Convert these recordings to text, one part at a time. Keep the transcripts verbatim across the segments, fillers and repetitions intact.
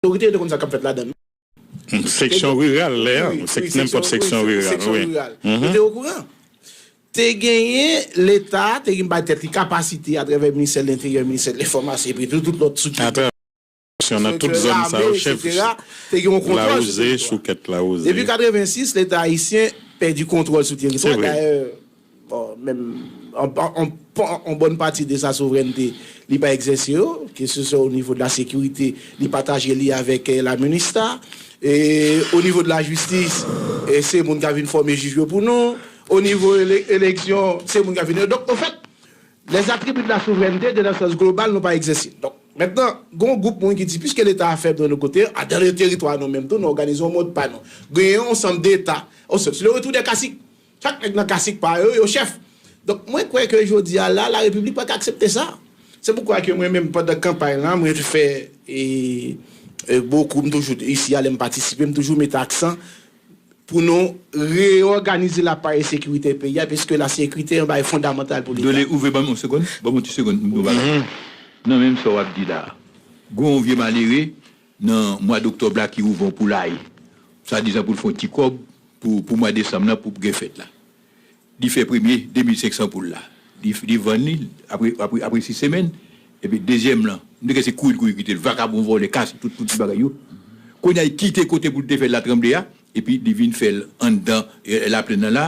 otorite yo te konn sa k ap fèt ladan l. Seksyon riral, lè a, Wi, sèk- wi, nenpòt seksyon riral, seksyon wi. Riral. Yo te okouran. Te genyen Leta, te gen bay tèt li kapasite atravè Ministè de Lenteryè, Ministè de Lenfòmasyon, epi tout, tout lòt strikti. Atravè nan tout zòn sa yo, chèf Te gen yon kontwòl sou Lawouze, teritwa. Choukèt Lawouze. Depi katrevensis, Leta ayisyen pèdi kontwòl sou teritwa. Se vre. Dayè, bon, menm an, an, an, an bòn pati de sa souvrènte, li pa egzèse yo, ke se swa o nivo de la sekirite, li pataje li avèk eh, la minista, e o nivo de la jistis, eh, se moun k ap vin fòme jij yo pou nou, o nivo ele- eleksyon, se moun k ap vin. Donk, anfèt, les attributs de la souveraineté de nan sans global nou pa egzèse. Donk, mentnan, gen yon gwoup moun ki di, piske Leta a fèb nan nou kote, a, dans le territoire nou menm tou, nou òganize yon mòd pa nou. Genyen yon ansanm d'Eta, au sens, le retour des caciques. Chak nèg nan kasik pa yo, yo chèf. Donk, mwen kwè ke jodi a la, la repiblik pa ka aksepte sa. Se poukwa ke mwen menm, pandan kanpay lan, mwen te fè e, e, bokou, m toujou, isi a, lè m patisipe, m toujou mete aksan pou nou reyòganize laparèy sekiritè peyi a, piske la sekirite yon bagay fondamantal pou Leta. Dole, ouvri ban m yon segonn, ban m yon ti segonn, m di w bagay. Nan menm sa w ap di la, gen yon vye malere nan mwa doktòb la ki ouvè yon poulaye. Swadizan pou l fè yon ti kòb pou, pou mwa desanm nan, pou gen fèt la. Li fè premye, de mil senk san poul la. Li, li vann li, apre, apre, apre sis semèn, epi dezyèm lan, m te kwè se kouri l kouri kite l, vakabon vòlè, kase tout, tout ti bagay yo. Kounye a, li kite kote pou l te fè l la tranble a, epi li vin fè l anndan e, laplenn nan la.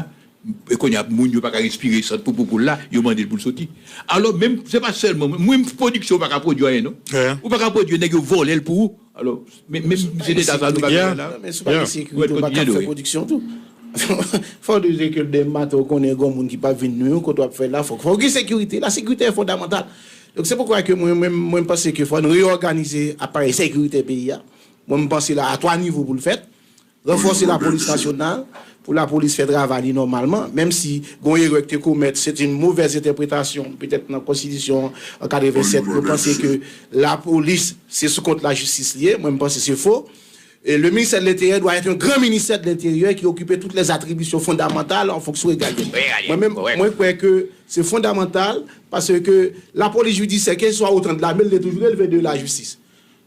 E kounye a, moun yo pa ka respire, sant pou, pou poul la, yo mande l pou l soti. Alò, menm, se pa sèlman, mwen, pwodiksyon pa ka pwodui anyen, non. Ou pa ka pwodui, nèg yo vòlè l pou ou. Alò, men, men, se deta sa nou ka viv la. Men si w pa gen sekirite, ou pa ka fè pwodiksyon tou. Fò w di ke demen maten ou konnen gen moun ki p ap vin nwi w, kote w ap fè la, fòk, fòk gen sekirite. La sekirite est fondamentale. Donk, se poukwa ke mwen, mwen, mwen panse ke fò nou reyòganize aparèy sekirite peyi a. Mwen, mwen panse la a twa nivo pou l fèt. Ranfòse lapolis nasyonal, pou lapolis fè travay li nòmalman, menm si gen yon erè ki te komèt, se te yon movèz entèpretasyon, petèt nan konstitisyon an katrevennsèt, mwen panse ke lapolis, se sou kont lajistis li ye, mwen, mwen panse se fo. Et le ministère de l'Intérieur doit être un grand ministère de l'Intérieur qui occupe toutes les attributions fondamentales en fonction régalienne. Mwen menm, mwen kwè ke se fondamantal, paske lapolis jidisyè, kèlkeswa otan de lame, li te toujou releve de lajistis.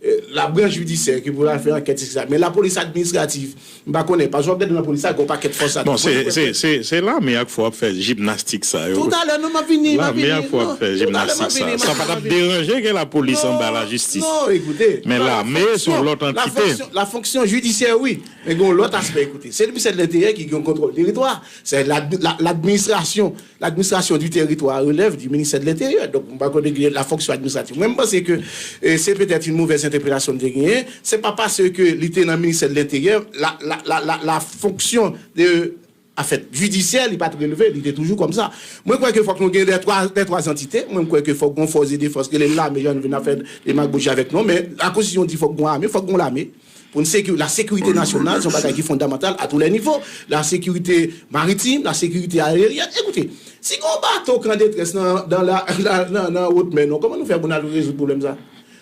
Eh, la branch jidisyè ki pou al fè ankèt, et cetera. Men lapolis administrativ, m pa konnen, paske w ap gade nan polis la, gen yon pakèt fòs la. Bon, se, se, se, se lame ak fò ap fè jimnastik sa yo. Toutalè, non, m ap vini, m ap Lame vini. ak fò ap fè jimnastik sa. Sa pa t ap deranje ke lapolis anba lajistis. Non, ekoute. Men lame se yon lòt antite. La fonksyon jidisyè, wi. Men gen yon lòt aspè, ekoute. Se ministè de l'Intérieur ki gen kontwòl teritwa. Se la, la, ladministrasyon L'administration du territoire relève du ministère de l'Intérieur. Donk, m pa konnen ki la fonction administrative. Mwen, m panse ke eh, se petèt yon movèz entèpretasyon m te genyen. Se pa paske li te nan ministè de l'Intérieur, la, la, la, la, la fonction de, an fèt, jidisyè, li pa t releve, li te toujou kòmsa. Mwen kwè ke fòk nou gen de twa, de twa antite. Mwen, m kwè ke fòk gen yon fòs de defans, rele l lame, jan nou vin ap fè demagoji avèk nou. Men, la konstitisyon di fòk gen yon ame, fòk gen yon lame. Pou n sekir, la sécurité nationale, se yon bagay ki fondamantal à tous les niveaux. La sécurité maritime, la sécurité aérienne. Ekoute, si gen yon bato ki an detrès nan, nan, la, la, nan, nan wot mè, non, kòman nou fè pou n al rezoud pwoblèm sa?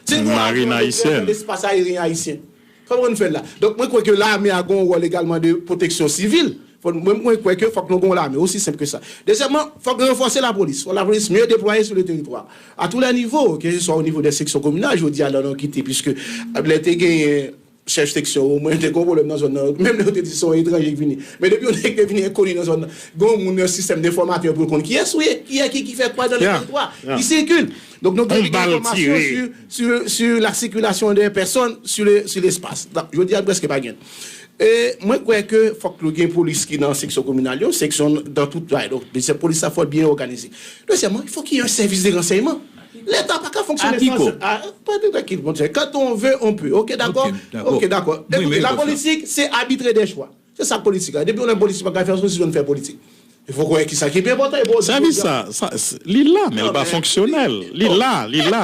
Si gen yon avyon an detrès nan lespas ayeryen ayisyen, kòman nou fè l la? Donk, mwen kwè ke lame a gen yon wòl egalman de pwoteksyon sivil. Fò, mwen, mwen kwè ke fòk nou gen yon lame, osi senp ke sa. Dezyèmman, fòk nou ranfòse lapolis. Fòk lapolis mieux déployée sur le territoire. À tous les niveaux, que ce soit au niveau des sections communales, jodi a, lè nou kite, puisque lè te genyen chèf seksyon, omwen te gen yon pwoblèm nan zòn nan. Menm lè yo te di se yon etranje ki vini. Men depi yon nèg te vini enkoni nan zòn nan, gen yon moun nan sistèm de enfòmatè pou l konn kiyès ou ye, kiyès ki, ki fè kwa dans le territoire, ki sikile. Donk, nou dwe gen enfòmasyon sur, sur, sur la circulation des personnes sur le, sur l'espace. Donk, jodi a, prèske pa gen. E mwen kwè ke fòk nou gen polis ki nan seksyon kominal yo, seksyon dans tout, ouais, donk, se polis la fò byen òganize. Dezyèmman, il faut qu'il y ait un service de renseignement. Leta pa ka fonksyone san, ah, pa de tranquille, mon cher. Quand on veut, on peut. Ok, d'accord. Ok, d'accord. Écoutez, la politique, c'est arbitrer des choix. Se sa k politik la. Depi yon nèg politik pa ka fè yon sou zòn fè politik. Il faut kwè ki sa ki pi enpòtan. Sèvis sa, li la, men l pa fonksyonèl. Li la, li la.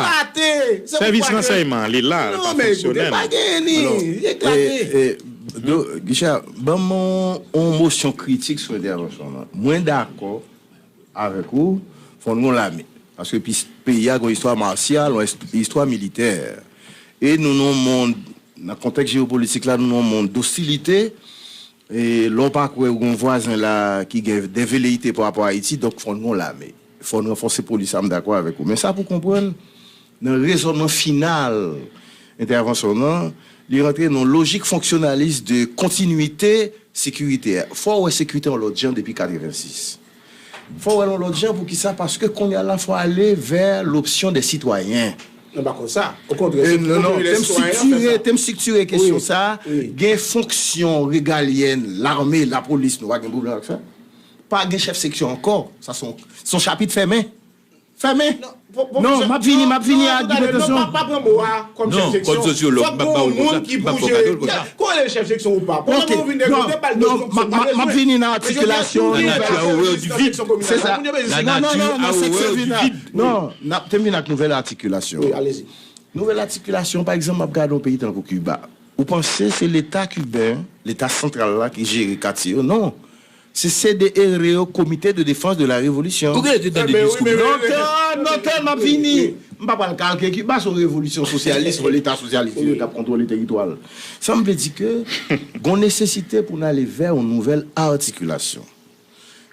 Sèvis ransèyman an, li la, l pa fonksyonèl. Non, men ekoute, pa gen li, li eklate. Gicha, ban m yon mosyon kritik sou entèvansyon w lan. Mwen dakò avèk ou, fò n gon lame. Paske peyi a gon istwa masyal, yon istwa militè. E nou nan yon mond, nan kontèks jewopolitik la, nou nan yon mond dosilite. E lè w pa kwè ou gon vwazen la ki gen de veleyite pa rapò a Ayiti, donk fò n gon lame. Fò n ranfòse polis la, m dakò avèk ou. Men sa pou konprann, nan rezònman final entèvansyon w lan, Li rantre nan yon lojik fonksyonalis de kontinwite sekirite. Fò w wè sekirite yon lòt jan depi katrevensis. Fò w wè l yon lòt jan, poukisa? Paske kounye a la, fò w ale vè lopsyon dè sitwayen. Non, pa konsa. Okontrè, se non, non, te m sitirye, te m sitirye kesyon sa. Gen fonksyon regalyèn, lame, lapolis, nou pa gen pwoblèm ak sa. Pa gen chèf seksyon ankò. Sa se yon, se yon chapit fèmen. Fèmen. Non, m ap vini, m ap vini a Guy Pétanson. Non, pa pran mo a kòm chèf seksyon. Kòm sosyològ, m ap ba ou konsa, m ap ba ou kado l konsa. Kòman l chèf seksyon ou pa? Pwoblèm ou vin regle, bal de fonksyon, pa bezwen. M ap vini nan atikilasyon. La nature a horreur du vide. Se sa. Non, non, non, non, seksyon vide. Non, n ap, te m vin ak nouvèl atikilasyon. Wi, alezi. Nouvèl atikilasyon, pa egzanp, m ap gade yon peyi tankou Kiba. Ou panse se Leta kiben, Leta santral la ki jere katye yo? Non. Se C D R, Comité de Défense de la Révolution. Ou genlè te tande diskou m nan? Non, non, non, m ap vini. M pa pral kalke Kiba, se yon revolisyon sosyalis, se yon Leta sosyalis ki ap kontwole teritwa l. Sa m vle di ke gon nesesite pou n ale vè yon nouvèl atikilasyon.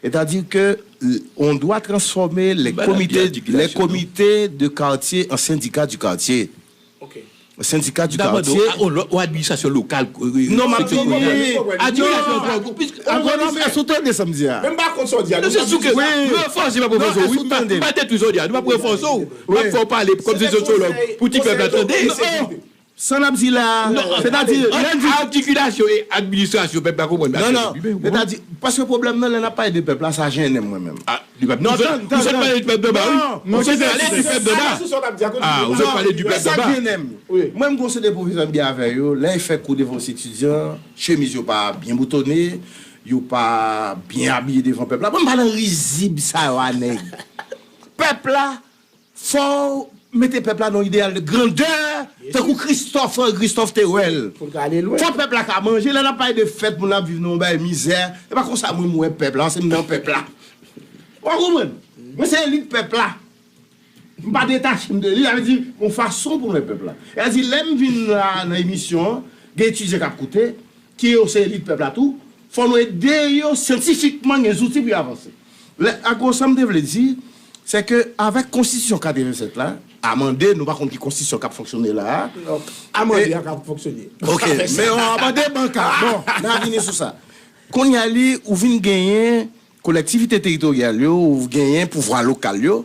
C'est-à-dire que euh, on doit transformer les comités, les comités de quartier en syndicats du quartier. Syndicat du quartier. Ou administrasyon lokal. Non, m ap vini. Administrasyon lokal. Agwonòm, èske w tande sa m di a? Men m pa konn sa w di a. Non, se sou ke ranfòse, m ap ranfòse w. Wi, m pa detwi sa w di a. M ap ranfòse w. M ap fè w pale kòm se sosyològ pou ti pèp la tande. Sa n ap di la a, sètadi, lè n di atikilasyon e administrasyon, pèp la konprann. Non, non, sètadi, paske pwoblèm nan, lè n ap pale de pèp la, sa jennen m, mwen menm. Li p ap, nou sot pale di pèp anba, wi. Nou sot pale di pèp anba. Ah, nou sot pale di pèp anba. Mwen, m gon seri de pwofesè m byen avè yo, lè yo fè kou devan yon etidyan, chemiz yo pa byen boutone, yo pa byen abiye devan pèp la. Mwen, m pa nan rizib sa yo a, nèg. Pèp la, fò w mete pèp la nan yon ideyal de grandè, tankou Christophe, Christophe te wè l. Fò pèp la ka manje, lè n ap pale de fèt, moun ap viv nan yon bagay mizè. E pa konsa mwen, m wè pèp la, se m nan pèp la. Ou konprann? Mwen se elit pèp la. M pa detache m de li, sa vle di, yon fason pou m wè pèp la. Sa vle di, lè m vin la nan emisyon an, gen etidyan k ap koute, ki yo se elit pèp la tou, fò nou ede yo syantifikman gen zouti pou yo avanse. Lè, ankò, sa m te vle di, se ke avèk konstitisyon katrevennsèt la, amande, nou pa konn ki konstitisyon k ap fonksyone la a. Amande a k ap fonksyone. Ok, men yon amande banka. Bon, n a vini sou sa. Kounye a li, ou vin genyen kolektivite teritoryal yo, ou genyen pouvwa lokal yo.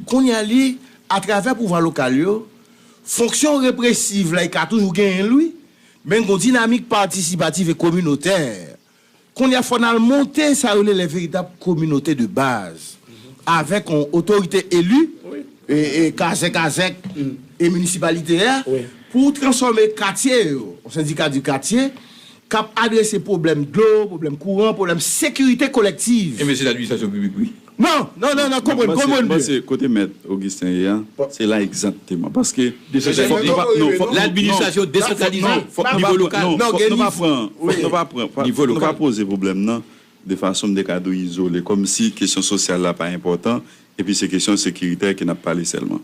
Kounye a li, atravè pouvwa lokal yo, fonksyon represiv la, li ka toujou genyen l, wi, men gon dinamik patisipatif e kominotè. Kounye a, fò n al monte sa yo rele les véritables communautés de base, avèk yon otorite eli, e, e kazèk, kazèk, e minisipalite a, pou transfòme katye yo, yon sendika di katye, k ap adrese pwoblèm dlo, pwoblèm kouran, pwoblèm sekirite kolektiv. Ebyen, se ladministrasyon piblik, wi. Non, non, non, non, konprann, konprann byen. Mwen panse kote mèt Augustin ye a, se la egzakteman. Paske fòk nou pa, non, fòk nou, ladministrasyon desantralize, nivo lokal. Non, fòk nou pa pran, fòk nou pa pran, fòk nou pa poze pwoblèm nan de fason m te ka di w izole, kòmsi kesyon sosyal la pa enpòtan, epi se kesyon sekiritè ke n ap pale sèlman.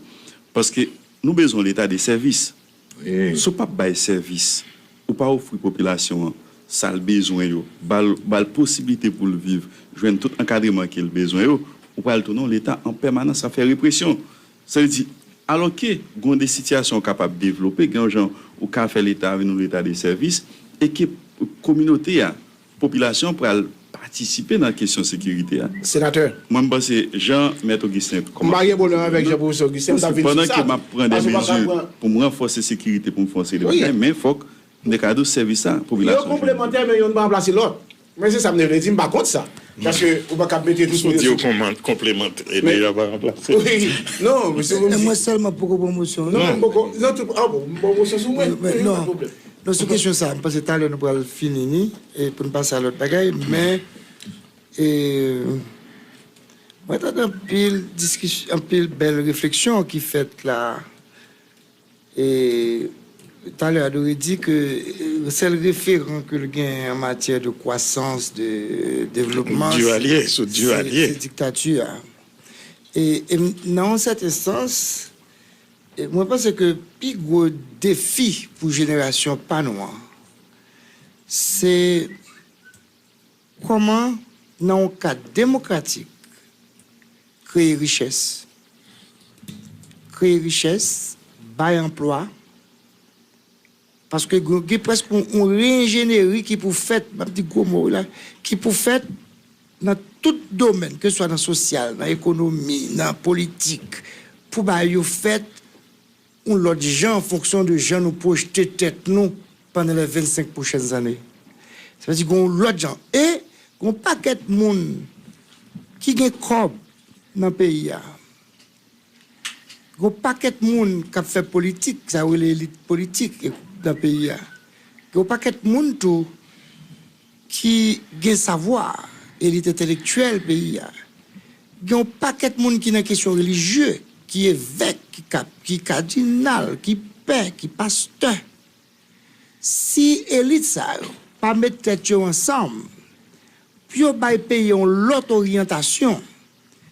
Paske nou bezwen leta de sèvis. Si w p ap bay sèvis, ou pa ofri popilasyon an sa l bezwen yo, ba l, ba l posiblite pou l viv, jwenn tout ankadreman ke l bezwen yo, ou pral tounen yon leta an pèmanans ap fè represyon. Sa vle di, alòske gen de sitiyasyon w kapab devlope, gen yon jan ou ka fè leta a vin yon leta de sèvis, e ke kominote a, popilasyon an pral patisipe nan kesyon sekirite a. Senatè. Mwen, m panse, jan Mèt Augustin kòmanse. M pa gen pwoblèm avèk jan pwofesè Augustin, m t ap vin sou sa. Pandan ke m ap pran de mezi pou m ranfòse sekirite, pou m fè yon seri de bagay, men fòk m te ka di w sèvis sa popilasyon an jwenn. Yo konplemantè, men yonn pa ranplase lòt. Men se sa m te vle di, m pa kont sa. Paske ou pa ka mete tout sou yo. Si w di yo konplemantè, e deja pa ranplase. Wi, non, men se. E mwen sèlman poko pran mosyon. Non, men poko, non, tout, ah bon, m pran mosyon sou mwen. Non, sou kesyon sa, m panse talè nou pral fini ni, e pou n pase a lòt bagay, men, e, mwen tande anpil diskisyon, anpil bèl refleksyon ki fèt la. E talè a, nou di ke, e, sèl referan ke l gen an matyè de kwasans, de devlopman, se diktati a. E, e nan yon sèten sans, e mwen panse ke pi gwo defi pou jenerasyon pa nou an, se kòman, nan yon kad demokratik, kreye richès, kreye richès, bay anplwa, Paske gen, gen prèske yon, yon reyenjeneri ki pou fèt, m ap di gwo mo wi la, ki pou fèt nan tout domèn, keswa nan sosyal, nan ekonomi, nan politik, pou bagay yo fèt yon lòt jan an fonksyon de jan nou pwojte tèt nou pandan les vingt-cinq prochaines années. Sa vle di gen yon lòt jan. E gen yon pakèt moun ki gen kòb nan peyi a. Gen yon pakèt moun k ap fè politik, sa yo rele elit politik nan peyi a. Gen yon pakèt moun tou ki gen savwa, elit entèlektyèl peyi a. Gen yon pakèt moun ki nan kesyon relijye, ki evèk, ki ka, ki kadinal, ki pè, ki pastè. Si elit sa yo pa met tèt yo ansanm pou yo bay peyi a yon lòt oryantasyon,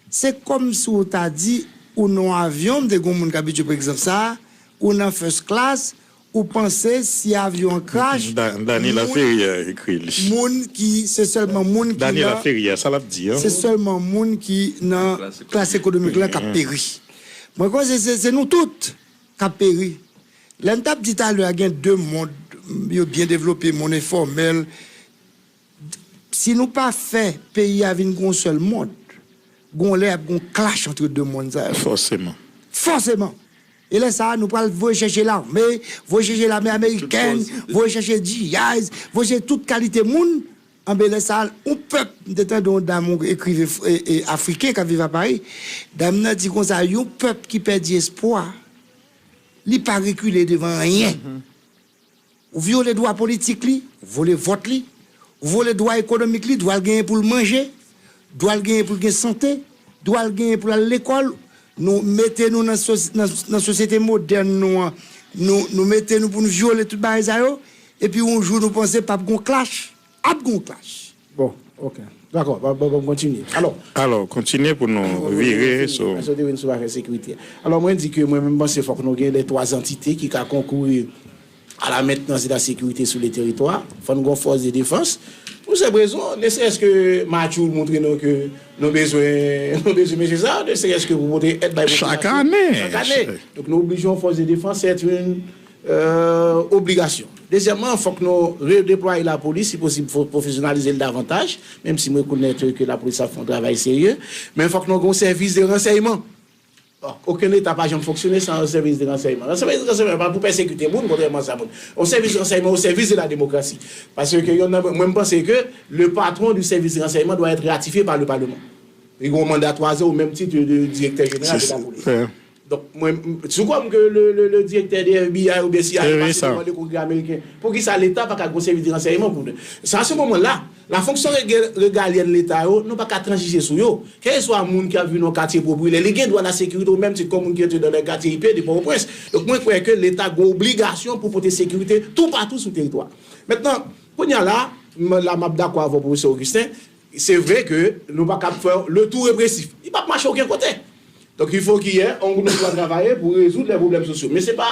se kòmsi w ta di ou nan yon avyon, m te gen yon moun k abitye pran egzanp sa a, ou nan first class, ou panse si avyon an crash, Da- Dany moun, Laferrière ekri li. Moun ki, se sèlman moun ki Dany nan, Laferrière, sa l ap di, an? Se sèlman moun ki nan klas ekonomik la k ap peri. Mwen kwè se, se, se nou tout k ap peri. Lè n t ap di talè a, gen de mond, yo byen devlope, mond enfòmèl. Si nou pa fè peyi a vin gon sèl mond, gon lè ap gon clash antre de mond sa yo. Fòseman. Fòseman. E lè sa a, nou pral voye chèche lame, voye chèche lame amerikèn, voye chèche G Is, voye chèche tout kalite moun. Anben lè sa a, yon pèp, m te tande yon dam, yon ekriven f- e- e- afriken k ap viv a Pari. Dam nan di konsa, yon pèp ki pèdi espwa, li pa rekile devan anyen. Ou vyole dwa politik li, ou vyole vòt li, ou vyole dwa ekonomik li, dwa l genyen pou l manje, dwa l genyen pou l gen sante, dwa l genyen pou l al lekòl. Nou mete nou nan, sos- nan, nan sosyete modèn nou an, nou, nou mete nou pou nou vyole tout bagay sa yo, epi yon jou nou panse p ap gon clash, ap gon clash. Bon, ok. Dakò, bon, bon, bon, kontinye. Alò, Alò, kontinye pou nou vire sou. Èske w te vin sou afè sekirite? Alò, mwen di ke mwen menm panse fòk nou gen les trois entités ki ka konkourir à la maintenance de la sécurité sur le territoire. Fò nou gon fòs de defans. Pou sèt rezon, ne serait-ce que Matjou montre nou ke nou bezwen, nou bezwen mesye sa, ne serait-ce que pou pote èd bay popilasyon. Chak ane. Chak ane. Donk nou oblije yon fòs de defans, c'est une euh, obligasyon. Dezyèmman, fòk nou redeplwaye lapolis, si posib, fò pwofesyonalize l davantaj, menm si m rekonèt ke lapolis ap fè yon travay serye, men fòk nou gen yon sèvis de ransèyman. Bon, okenn leta pa janm fonksyone san yon sèvis de ransèyman. Yon sèvis de ransèyman pa pou pèsekite moun, kontrèman a sa moun. Yon sèvis de ransèyman o sèvis de la demokrasi. Paske yon nan, mwen, m panse ke le patron du service de renseignement doit être ratifié par le Parlement. Li gen yon manda twa zan o menm tit de direktè jeneral de lapolis. Donk, mwen, m- sou kòm ke le, le, le directeur de F B I oubyen C I A pase devan le Kongrè ameriken, poukisa Leta pa ka gon sèvis de ransèyman pou nou? Sa, se moman la, la fonction régalienne Leta yo, nou pa ka tranzije sou yo. Kèlkeswa moun ki ap viv nan katye popilè, li gen dwa la sekirite o menm tit kòm moun ki rete nan lè katye I P de Pòtoprens. Donk, mwen kwè ke Leta gen obligasyon pou pote sekirite toupatou sou teritwa. Mentnan, kounye a la, m- la m ap dakò avè w, Pwofesè Augustin, se vre ke nou pa kab fè le tou represif. Li p ap mache okenn kote. Donk, il faut qu'il y ait un groupe de travail pou rezoud les problèmes sociaux. Men se pa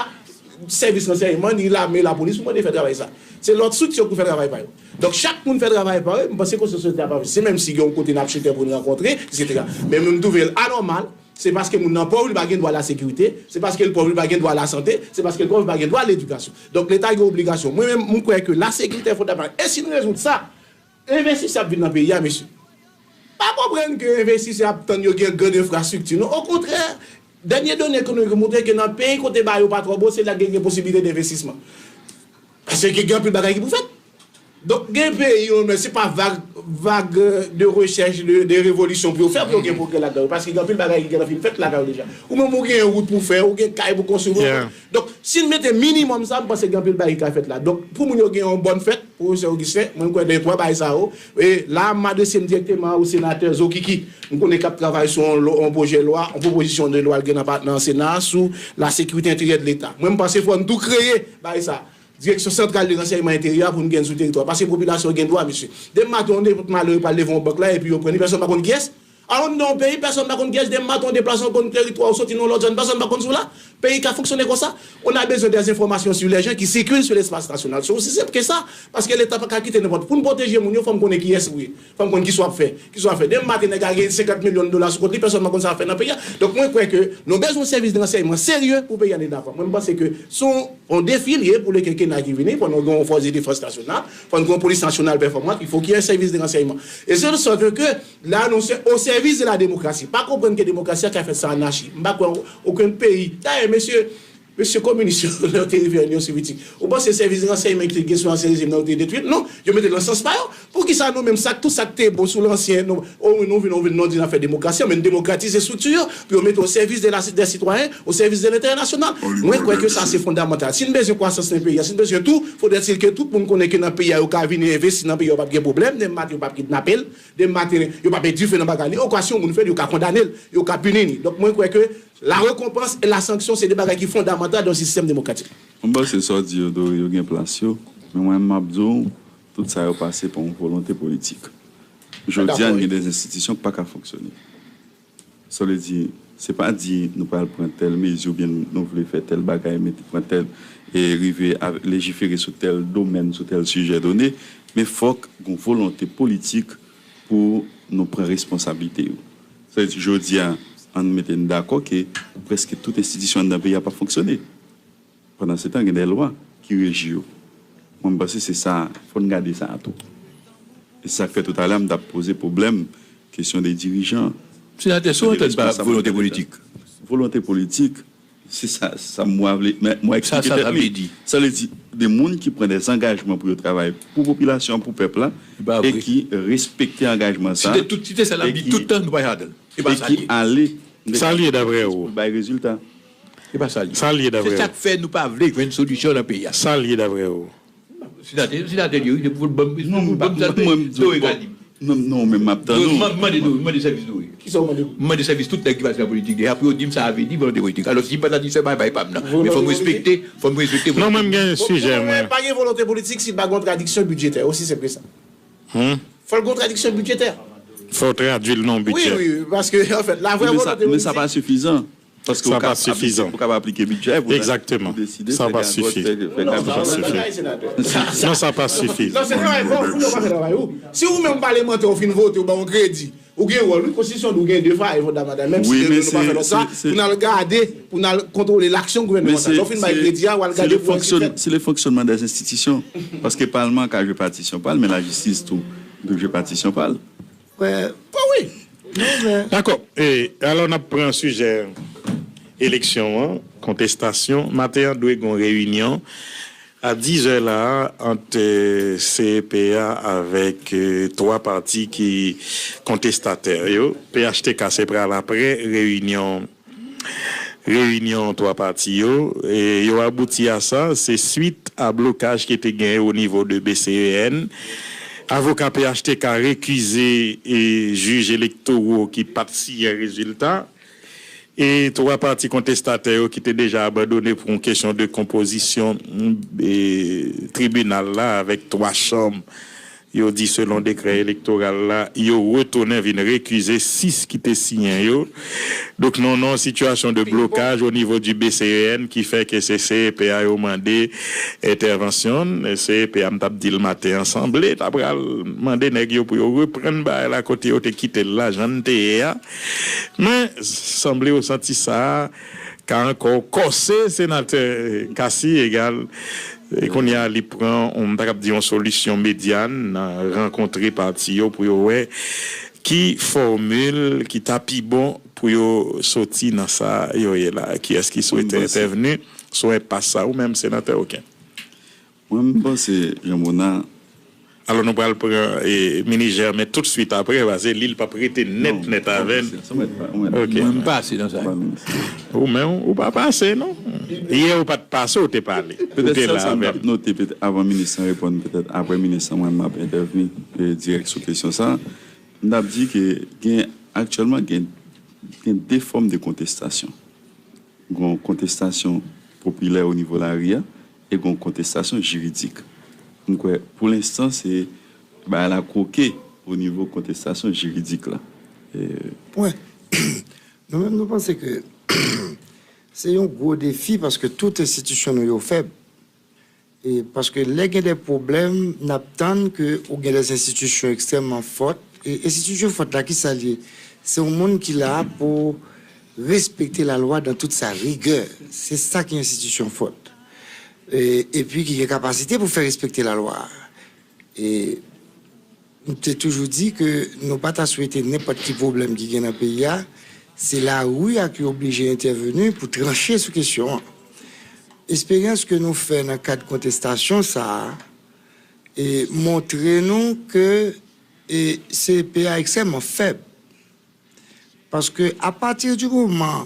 sèvis ransèyman, ni lame, lapolis pou mande fè travay sa. Se lòt estrikti pou fè travay pa yo. Donk, chak moun fè travay pa yo, m panse ke sosyete a pa. Se menm si gen yon kote n ap chita pou n rankontre, etsetera. Men nou twouve l anòmal, se paske moun nan pòv, li pa gen dwa lasekirite, se paske l pòv, li pa gen dwa lasante, se paske l pòv, li pa gen dwa ledikasyon. Donk, Leta gen obligasyon. Mwen menm, m kwè ke lasekirite fondamantal. E si n rezoud sa, envestisè ap vin nan peyi a, mesye. Pa konprann ke envestisè ap tann yo gen grann enfrastrikti, non. Okontrè, dènye done ekonomik yo montre ke nan peyi kote bagay yo pa twò bon, se la gen, gen posiblite denvestisman. Paske gen anpil bagay ki pou fèt. Donk, gen peyi yo, men se pa vag, vag de rechèch, de, de revolisyon pou yo fè, pou yo gen pwogrè ladan yo. Paske gen anpil bagay ki gentan fin fèt lakay yo deja. Ou menm ou gen wout pou fè, ou gen kay pou konstwi, pou Donk, si n mete minimòm sa, m panse gen anpil bagay ki ka fèt la. Donk, pou moun yo gen yon bòn fèt, Pwofesè Augustin, mwen kwè nan twa bagay sa yo. E la, m adrese m dirèkteman o senatè Zokiki. M konnen k ap travay sou yon, yon pwojè lwa, yon pwopozisyon de lwa l gen nan, nan Sena a sou la sécurité intérieure de l'État. Mwen, m panse fò n tou kreye bagay sa. Direksyon Santral de Ransèyman Enteryè pou n gen sou teritwa. Paske popilasyon gen dwa, mesye. Demen maten, yon nenpòt malere pral leve yon bank la, epi yo pran li, pèsonn pa konn kiyès. Alò, n nan yon peyi, pèsonn pa konn kiyès, demen maten w deplase, w konn teritwa, w soti nan yon lòt zòn, pèsonn pa konn si w la. Peyi ka fonksyone konsa. On a besoin des informations sur les gens qui circulent sur l'espace national. C'est aussi simple que ça. Paske Leta pa ka kite nenpòt. Pou n pwoteje moun yo, fò m konnen kiyès ou ye. Fò m konn kisa w ap fè. Kisa w ap fè. Demen maten, nèg la gen senkant milyon dola sou kont li, pèsonn pa konn sa l ap fè nan peyi a. Donk, mwen kwè ke nou bezwen yon sèvis de ransèyman serye pou peyi a ale davan. Mwen, m panse ke se yon Yon defi l ye pou le kenkena ki vini, fò nou gen yon fòs de defans nasyonal, fò nou gen yon polis nasyonal pèfòmant, il faut qu'il y ait un service de renseignement. Et c'est de sorte que là, nous sommes au service de la démocratie. Pa konprann ke demokrasi a ka fèt san anachi. M pa kwè okenn peyi. Dayè, mesye, mesye kominis yo, lè yo te rive an Inyon Sovyetik, ou panse sèvis de ransèyman ki te gen sou ansyen rejim nan yo te detwi l? Non, yo mete l nan sans pa yo. Poukisa nou menm, sa k, tout sa k te bon sou lansyen, nou, o, nou vin, nou vin, nou di n ap fè demokrasi, men n demokratize estrikti yo, pou yo mete o sèvis de la, des citoyens, o sèvis de lenterè nasyonal? Mwen kwè ke sa se fondamantal. Si n bezwen kwasans nan peyi a, si n bezwen tou, fodrètil ke tout moun konnen ke nan peyi a, yo ka vini envesti nan peyi a, yo p ap gen pwoblèm, demen maten yo p ap kidnape l, demen maten yo p ap met dife nan bagay li. Okwa, si yon moun fè l, yo ka kondane l, yo ka pini li. Donk, mwen kwè ke la récompense et la sanction, se de bagay ki fondamantal dans un système démocratique. Mwen panse sa w di yo, Dore, yo gen plas yo. Men mwen, m ap di w, tout sa yo pase pa yon volonte politik. Jodi a, n gen de enstitisyon k pa ka fonksyone. Sa vle di, se pa di nou pral pran tèl mezi oubyen nou vle fè tèl bagay, mete, pran tèl, e rive a lejifere sou tèl domèn, sou tèl sijè done, men fòk gen volonte politik pou nou pran responsablite yo. Sa vle di, jodi a, ann mete n dakò ke prèske tout enstitisyon anndan peyi a p ap fonksyone. Pandansetan, gen de lwa ki reji yo. Mwen, m panse se sa, fò n gade sa a tou. E se sa k fè toutalè a m t ap poze pwoblèm, kesyon de dirijan, Senatè, si w antann pa volonte politik. Volonte politik, se sa, sa m vle, men mwen eksplike tèt mwen. Sa vle di, de moun ki pran de zangajman pou yo travay pou popilasyon an, pou pèp la, e ki respekte angajman sa a, e ki, e ki ale nan ekzekisyon pou bay rezilta. Se pa sa l ye. Sa l ye daprè ou? Se sa k fè nou pa vle jwenn solisyon nan peyi a. Sa l ye daprè ou? Senatè, senatè li, wi, se pou l ban m, se pou l ban m sa Dore ka di m. Non, non, men m ap tann ou. M mande, mande sèvis Dore. Kisa w mande? M mande sèvis tout nèg ki pase nan politik deja pou yo di m sa a vle di volonte politik. Alò, si m pa ta di se pa bay pa m nan. Men fò m respekte, fò m respekte. Non, mwen m gen sijè mwen. Pa gen volonte politik si pa gen yon tradiksyon bidjetè, osi senp ke sa. Fò l gen yon tradiksyon bidjetè. Fò w tradui l nan yon bidjè. Wi, wi, paske, anfèt, la vrè volonte politik. Men sa pa sifizan. Paske ou ka aplike bidjè, pou deside fè gagòt, fè, fè gagòt. Sa pa sifi. Non, sa pa sifi. Non, se travay pa w, pou yo pa fè travay ou. Si ou menm palemantè, ou fin vote, ou ba yon kredi, ou gen wòl, wi, konstitisyon di w gen devwa e fondamantal, menm si nou pa fè lòt sa, pou n al gade, pou n al kontwole laksyon gouvènman sa. Lè w fin bay kredi a, w al gade pou fè. C'est le fonctionnement des institutions. Paske palman ka jwe patisyon pa l, men lajistis tou dwe jwe patisyon pa l. Bon, wi. Dakò. E, alò, n ap pran sijè eleksyon an, kontestasyon. Maten an, dwe gen yon reyinyon a diz è la a ant, e, C E P a avèk, e, twa pati ki kontestatè yo. P H T K se pral apre reyinyon reyinyon twa pati yo, e yo abouti a sa, se swit a blokaj ki te genyen o nivo de B C E N. Avoka P H T K rekize, e, jij elektoro ki pa t siyen rezilta. E twa pati kontestatè yo ki te deja abandone pou yon kesyon de konpozisyon, e, tribinal la avèk twa chanm. Yo di, selon dekrè elektoral la, yo retounen vin rekize sis ki te siyen yo. Donk, nou nan yon sitiyasyon de blokaj o nivo di B C E N ki fè ke se C E P a yo mande entèvansyon. C E P a, m t ap di l maten an, sanble ta pral mande nèg yo pou yo reprann bagay la kote yo te kite l la, jan l te ye a. Men, sanble yo santi sa ka ankò kòse senatè Cassy Egal. E kounye a, li pran, m ta kab di, yon solisyon medyàn, rankontre pati yo pou yo wè ki fòmil ki ta pi bon pou yo soti nan sa yo ye la. Kiyès ki swete entèvni sou enpas sa? Ou menm, senatè Oken. Mwen, m panse, Jean Monard, Alò, nou pral pran, e, Minis Germain toutswit apre, paske li, li p ap rete nèt, nèt avè n. Ok. Mwen, m pase nan sa. Ou menm, ou pa pase, non. Yè, ou pa t pase, ou te pale. Ou te la avè m. Petèt sèl sa m t ap note, petèt, avan minis lan reponn, petèt apre minis lan, mwen, m ap entèvni, e, dirèk sou kesyon sa a. M t ap di ke gen, aktyèlman, gen, gen de fòm de kontestasyon. Gen yon kontestasyon popilè o nivo lari a, e gen yon kontestasyon jiridik. M kwè, pou lenstan, se bagay la kwoke o nivo kontestasyon jiridik la. E, Mwen, nou menm, nou panse ke se yon gwo defi paske tout enstitisyon nou yo fèb. E paske lè gen de pwoblèm, n ap tann ke ou gen de enstitisyon ekstrèmman fòt. E enstitisyon fòt la, ki sa l ye? Se yon moun ki la pou respekte lalwa dans toute sa rigueur. Se sa ki enstitisyon fòt. e, epi ki gen kapasite pou fè respekte lalwa. E m te toujou di ke nou pa ta swete nenpòt ki pwoblèm ki gen nan peyi a, se lari a ki oblije entèveni pou tranche sou kesyon an. Esperyans ke nou fè nan kad kontestasyon sa a, e montre nou ke, e, C E P a ekstrèmman fèb. Paske apati di moman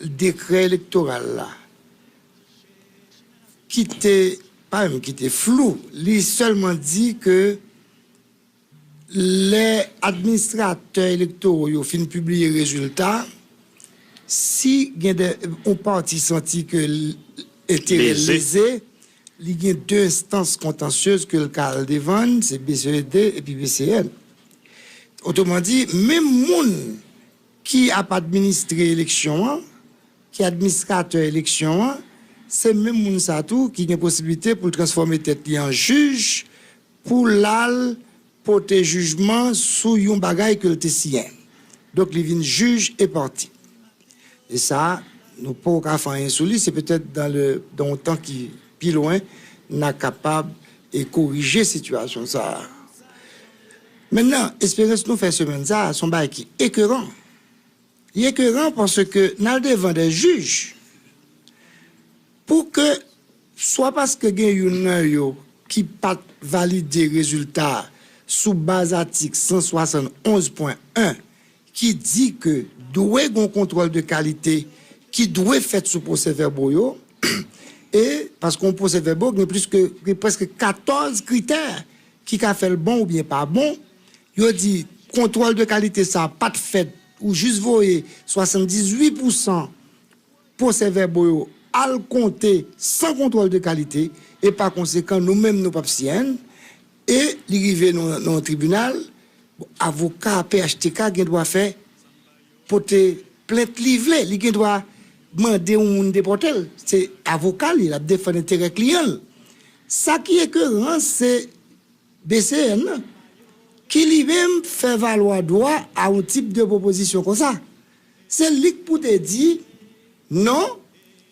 dekrè elektoral la kite, pa menm kite, flou, li sèlman di ke lè administratè elektoro yo fin pibliye rezilta, si gen de, yon pati santi ke l-, enterè l leze, li gen de enstans kontansyez ke l ka al devan, se B C E D epi B C N. Otreman di, menm moun ki ap administre eleksyon an, ki administratè eleksyon an, se menm moun sa tou ki gen posiblite pou l transfòme tèt li an jij, pou l al pote jijman sou yon bagay ke l te siyen. Donk, li vin jij e pati. E sa, nou poko ka fè anyen sou li, se petèt dan le, dan yon tan ki pi lwen, n a kapab e korije sitiyasyon sa a. Mentnan, esperyans nou fè semèn sa a, se yon bagay ki ekeran. Li ekeran paske n al devan de jij pou ke, swa paske gen youn nan yo ki pa t valide rezilta sou baz atik san swasann onz pwen en ki di ke dwe gen yon kontwòl de kalite ki dwe fèt sou pwosè vèbo yo, e paske yon pwosè vèbo gen plis ke, gen prèske katòz kritè ki ka fè l bon oubyen pa bon, yo di kontwòl de kalite sa a pa t fèt, ou jis voye swasanndizuit pousan pwosè vèbo yo al konte san kontwòl de kalite, e pa konsekan, nou menm nou p ap siyen l, e li rive nan, nan yon tribinal, bon, avoka P H T K gen dwa fè, pote plent li vle, li gen dwa mande yon moun depòte l. Se avoka li, l ap defann enterè kliyan l. Sa ki ekeran, se B C N nan, ki li menm fè valwa dwa a yon tip de pwopozisyon konsa. Se li k pou te di, non,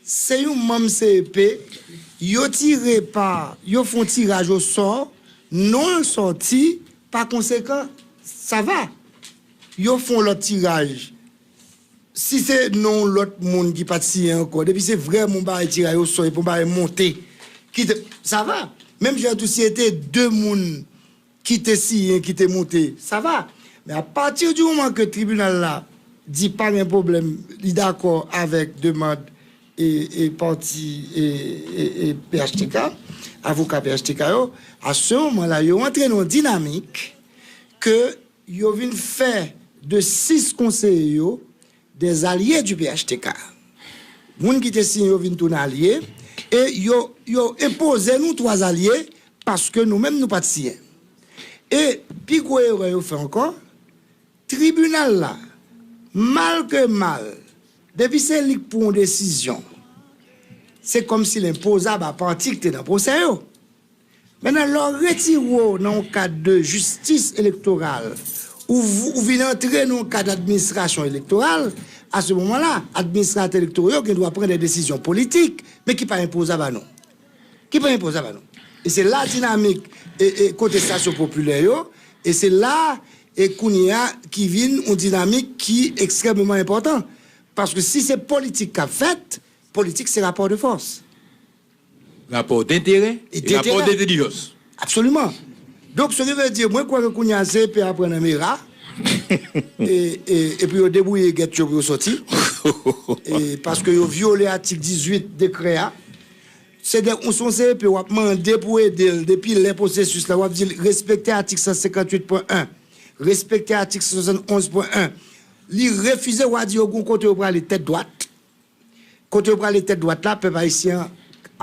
se yon manm C E P, yo tire pa, yo fè yon tiraj osò, non l sòti, pa konsekan, sa va. Yo fè yon lòt tiraj. Si se non yon lòt moun ki pa t siyen ankò, depi se vrèman yon bagay tiraj osò, epi yon bagay monte, ki te, sa va. Menm jan tou, si se te de moun ki te siyen, ki te monte, sa va. Men apati di moman ke tribinal la di pa gen pwoblèm, li dakò avèk demann e, e pati e, e, e P H T K, avoka P H T K yo, a se moman la, yo antre nan yon dinamik ke yo vin fè de sis konseye yo des alliés du P H T K. Moun ki te siyen yo vin tounen alye, e yo, yo enpoze nou twa alye paske nou menm nou pa t siyen. E pi gwo erè yo fè ankò, tribinal la, mal ke mal, depi se li k pran yon desizyon, se kòmsi l enpozab a pati k te nan pwosè yo. Mentnan, lè w retire w nan yon kad de jistis elektoral, ou, ou vin antre nan yon kad administrasyon elektoral, a se moman la, administratè elektoro yo gen dwa pran de desizyon politik, men ki pa enpozab a nou. Ki pa enpozab a nou. E se la dinamik e, e kontestasyon popilè yo, e se la e kounye a ki vin yon dinamik ki ekstrèmeman enpòtan. Paske si se politik k ap fèt, politik se rapò de fòs. Rapò denterè e rapò dentelijans. Absoliman. Donk, ce qui veut dire, mwen kwè ke kounye a C E P a pran nan mera, e, e, epi yo debouye gèt yo pou yo sòti. E, paske yo vyole atik dizuit dekrè a. Se de, ou se yon C E P, w ap mande pou ede l depi lè pwosesis la, w ap di l respekte atik san senkantuit pwen en, respekte atik san swasann onz pwen en. Li refize, w a di yo gon kote yo prale tèt dwat. Kote yo prale tèt dwat la, pèp ayisyen an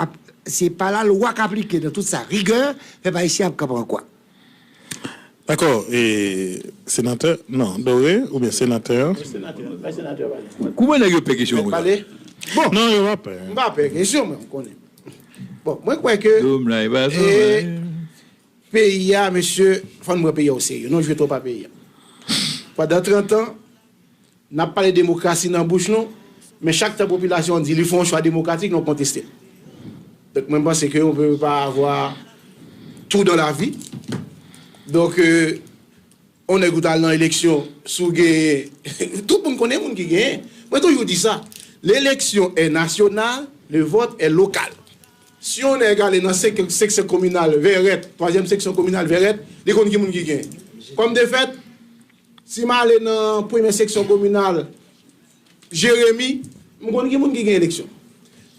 ap, se pa lalwa k aplike nan tout sa. Rigè, pèp ayisyen ap kanpe an kwa. Dakò, e senatè, non, Doré, oubyen senatè an? Kouman nèg yo pè kesyon an konsa? Bon, Non, yo pa pè. M pa pè kesyon, mwen, m konnen. Bon, mwen kwè ke e, peyi a, mesye, fò n pran peyi a oserye. Nou jwe twòp a peyi a. Pandan trant an, n ap pale demokrasi nan bouch nou, men chak tan popilasyon an di li fè yon chwa demokratik, nou konteste l. Donc, mwen, m panse ke on peut pas avoir tout dans la vie. Donc, euh, on nèg ou t al nan eleksyon, si w genyen, tout moun konnen moun ki genyen. Mwen toujou di sa, l'élection est nationale, le vote est local. Si on nèg ale nan senk, seksyon kominal Vèrèt, twazyèm seksyon kominal Vèrèt, li konn ki moun ki genyen. Kòm de fèt, si m ale nan premyè seksyon kominal Jeremi, m konn ki moun ki gen eleksyon.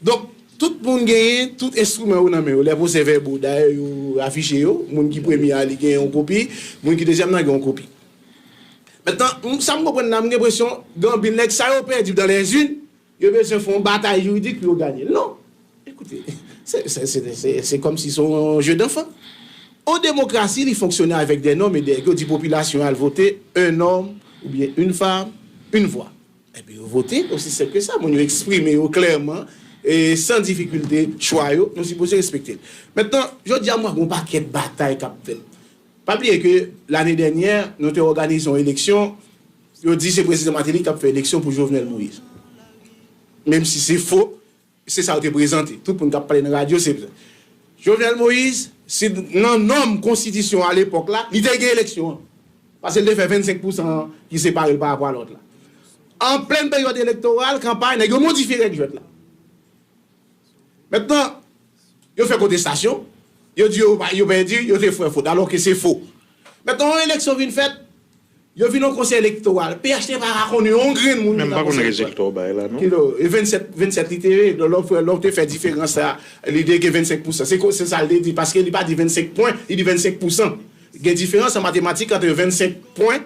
Donk, tout moun genyen tout enstriman yo nan men yo, lè pwosè vèbo, dayè yo afiche yo, moun ki premye a li gen yon kopi, moun ki dezyèm nan gen yon kopi. Mentnan, m- sa m konprann la, m gen enpresyon Gambin nèg sa yo pèdi dans les urnes, yo bezwen fè yon batay jiridik pou yo ganye. Non, écoutez, c'est c'est- c'est- c'est- c'est comme si c'est un jeu d'enfant. En démocratie, il fonctionne avec des normes et des règles. Yo di popilasyon al vote, un homme ou bien une femme, une voix. Epi yo vote, aussi simple que ça. Moun yo eksprime yo klèman e san difikilte chwa yo, nou sipoze respekte l. Mentnan, jodi a m wè gon pakèt batay k ap fèt. Pa bliye ke lane dènyè, nou te òganize yon eleksyon, yo di se prezidan Martelly k ap fè eleksyon pou Jovenel Moïse. Menm si se fo, se sa yo te prezante. Tout moun k ap pale nan radyo, se Jovenel Moïse, si nan nòm konstitisyon alepòk la, li te gen eleksyon an. Paske li te fè vennsenk pousan ki separe l pa rapò a lòt la. An plen peryòd elektoral, kanpay, nèg yo modifye règ jwèt la. Mentnan, yo fè kontestasyon, yo di yo, pa- yo pèdi, yo te fè fot, alò ke se fo. Mentnan, yon eleksyon vin fèt, yo vin yon konsèy elektoral. P H T pa ka konnen yon grenn moun ki nan konsèy elektoral. Men m pa konn rezilta w bay la, non. Kilo, e vennsèt, vennsèt li te ye, lè w fè, lè w te fè diferans sa, li te gen vennsenk pousan. Se ko- se sa l te di, paske li pa di vennsenk pwen, li di vennsenk pousan. Gen diferans an matematik ant vennsenk pwen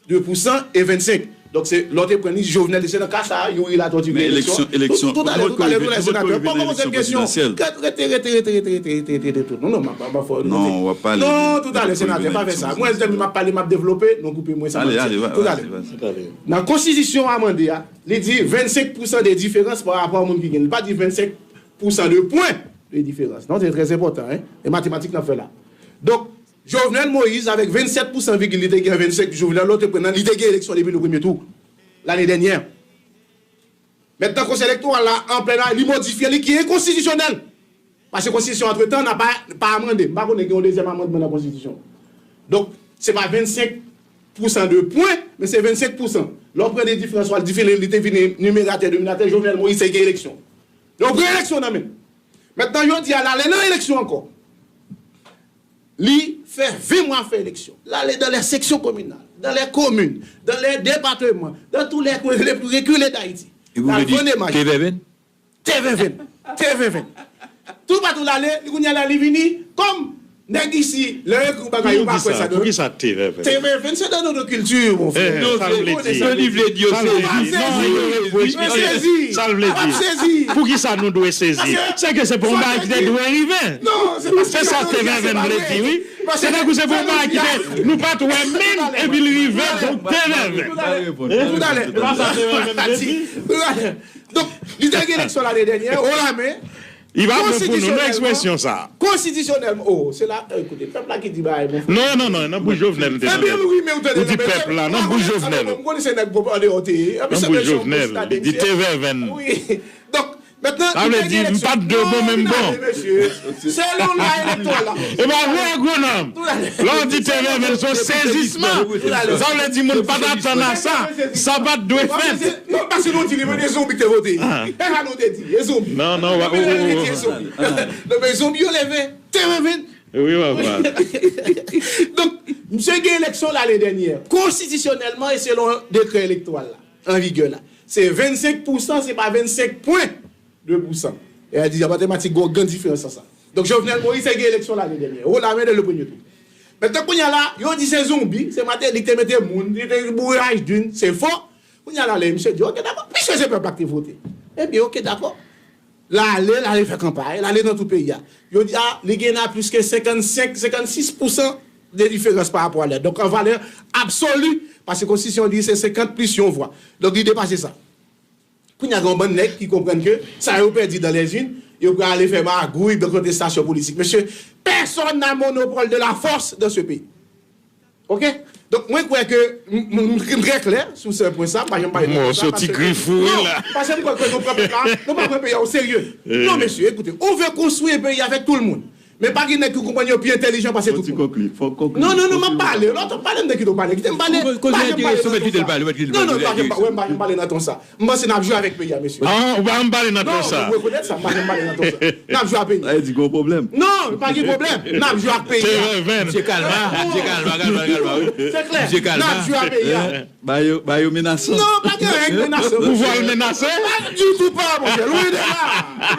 de pousan e vennsenk. Donk, se lè w te pran li, Jovenel, se nan ka sa a, Youri Latortue gen eleksyon. Men eleksyon, eleksyon, Toutalè, toutalè, toutalè, senatè, poko poze m kesyon. Rete, rete, rete, rete, rete, rete, rete, rete, tout. Non, non, m ap, m ap fè w rete. Non, w ap pale. Non, toutalè, senatè, pa fè sa. Mwen, lè m ap pale, m ap devlope, nou koupe mwen, sa m ap di. Toutalè. Nan konstitisyon amande a, li di vennsenk pousan de diferans pa rapò a moun ki gen. Li pa di vennsenk pousan de pwen de diferans. Non, se trè enpòtan, en. E matematik n ap fè la. Donk, Jovenel Moïse, avèk vennsèt pousan vigil li te gen, vennsenk Jovenel, lè w te pran nan, li te gen eleksyon depi le premye tou, lane dènyè. Mentnan, konsèy elektoral la, an plen la, li modifye li ki enkonstitisyonèl. Paske konstitisyon, antretan, nan pa, pa amande. M pa konnen gen yon dezyèm amandman nan konstitisyon. Donk, se pa vennsenk pousan de pwen, men se vennsenk pousan. Lè w pran de diferans, w al divine, li te vin nimeratè, denominatè, Jovenel Moïse te gen eleksyon. Yo pran eleksyon nan men l. Mentnan, jodi a, l ale nan eleksyon ankò. Li fè ven mwa fè eleksyon. L ale dans les sections communales, dans les communes, dans les départements, dans tous les coins les plus reculés d'Haïti. Epi w vle di T V N? T V N. T V N. Toupatou l ale, li kounye a la, li vini, kòm nèg isi, lè yo ekri yon bagay, yo pa kwè sa. Poukisa T V N? T V N, c'est dans notre culture, mon frère. Eh, sa l vle di? Sa l vle di, yo sezi. Yo sezi. Sa l vle di? Poukisa nou dwe sezi? Se ke se pa yon bagay ki te dwe rive. Non, se pa sa T V N vle di, wi. Se tankou se pa yon bagay ki te, nou pa t wè menm, epi l rive, donk T V N. Toutalè. Toutalè. Donk, li te gen eleksyon lane dènyè, o la men. Li pa bon pou nou, non, ekspresyon sa. Konstitisyonèlman, oh, se la, eh, ekoute, pèp la ki di bagay, mon frè. Non, non, non, nan bouch Jovenel, m te tande. Ou di pèp la, nan bouch Jovenel. M konnen se nèg andeyò te ye. Nan bouch Jovenel, li di T V N. Wi. Donk, mentnan, sa vle di, m pa t de bon, men m bon. Selon lwa elektoral la. E pa vre, agwonòm. Lè w di T V N, se yon sezisman. Sa vle di, moun pa t atann a sa. Sa pa t dwe fèt. Non, paske nou di li, men e zonbi te vote. E sa nou te di, e zonbi. Non, non, wa- Men lè li di e zonbi. Non, men zonbi yo leve, te leve. Wi, wa, wa. Donk, misye gen eleksyon lane dènyè. Konstitisyonèlman e selon dekrè elektoral la, an vigè la, se vennsenk pousan, se pa vennsenk pwen de pousan. E a di, matematik, gwo gran diferans sa. Donk, Jovenel Moïse te gen eleksyon lane dènyè. Haut la main dès le premier tour. Mentnan, kounye a la, yo di se zonbi, se Martelly ki te mete moun, li te boure H D U N, se fo. Kounye a la, lè misye di, ok, dakò, piske se pèp la ki te vote. Ebyen, ok, dakò. L ale, l ale fè kanpay, l ale nan tout peyi a. Yo di, a, li gen la plis ke senkannsenk, senkannsis pousan de diferans pa rapò a lè. Donk, an valè absoli, paske konstitisyon di se senkant plis yon vwa. Donk, li depase sa. Kounye a, gen yon bann nèg ki konprann ke sa yo pèdi dans les urnes, yo pral ale fè magouy dans contestation politique. Mesye, personne n'a monopole de la force dans ce pays. Ok? Donk, mwen kwè ke m, m, m, m trè klè sou se pwen sa, m pa janm pale nan pwen sa, paske, non, paske m kwè ke nou pran pèp la, nou pa pran peyi a o serye. Non, mesye, ekoute, on vle konstwi peyi avèk tout moun. Men pa gen nèg ki konprann yo pi entèlijan pase tout moun. Non, non, non, m ap pale. Lè w t ap pale, m te kite w pale. Kite m pale. M pa janm pale nan ton sa. Non, non, m pa janm pa, wè, m pa janm pale nan ton sa. M panse n ap jwe avèk peyi a, mesye. Ah, ou pa janm pale nan ton sa. Non, ou rekonèt sa, m pa janm pale nan ton sa. N ap jwe ak peyi a. Sa vle di gwo pwoblèm. Non, pa gen pwoblèm. N ap jwe ak peyi a. Mesye Kalma, mesye Kalma, Kalma, Kalma, wi. Se klè. Mesye Kalma. N ap jwe ak peyi a. Ba yo, ba yo menasan. Non, pa gen anyen k menasan. Pouvwa l menasan? Pa ditou pa, monchè. Lwen de la.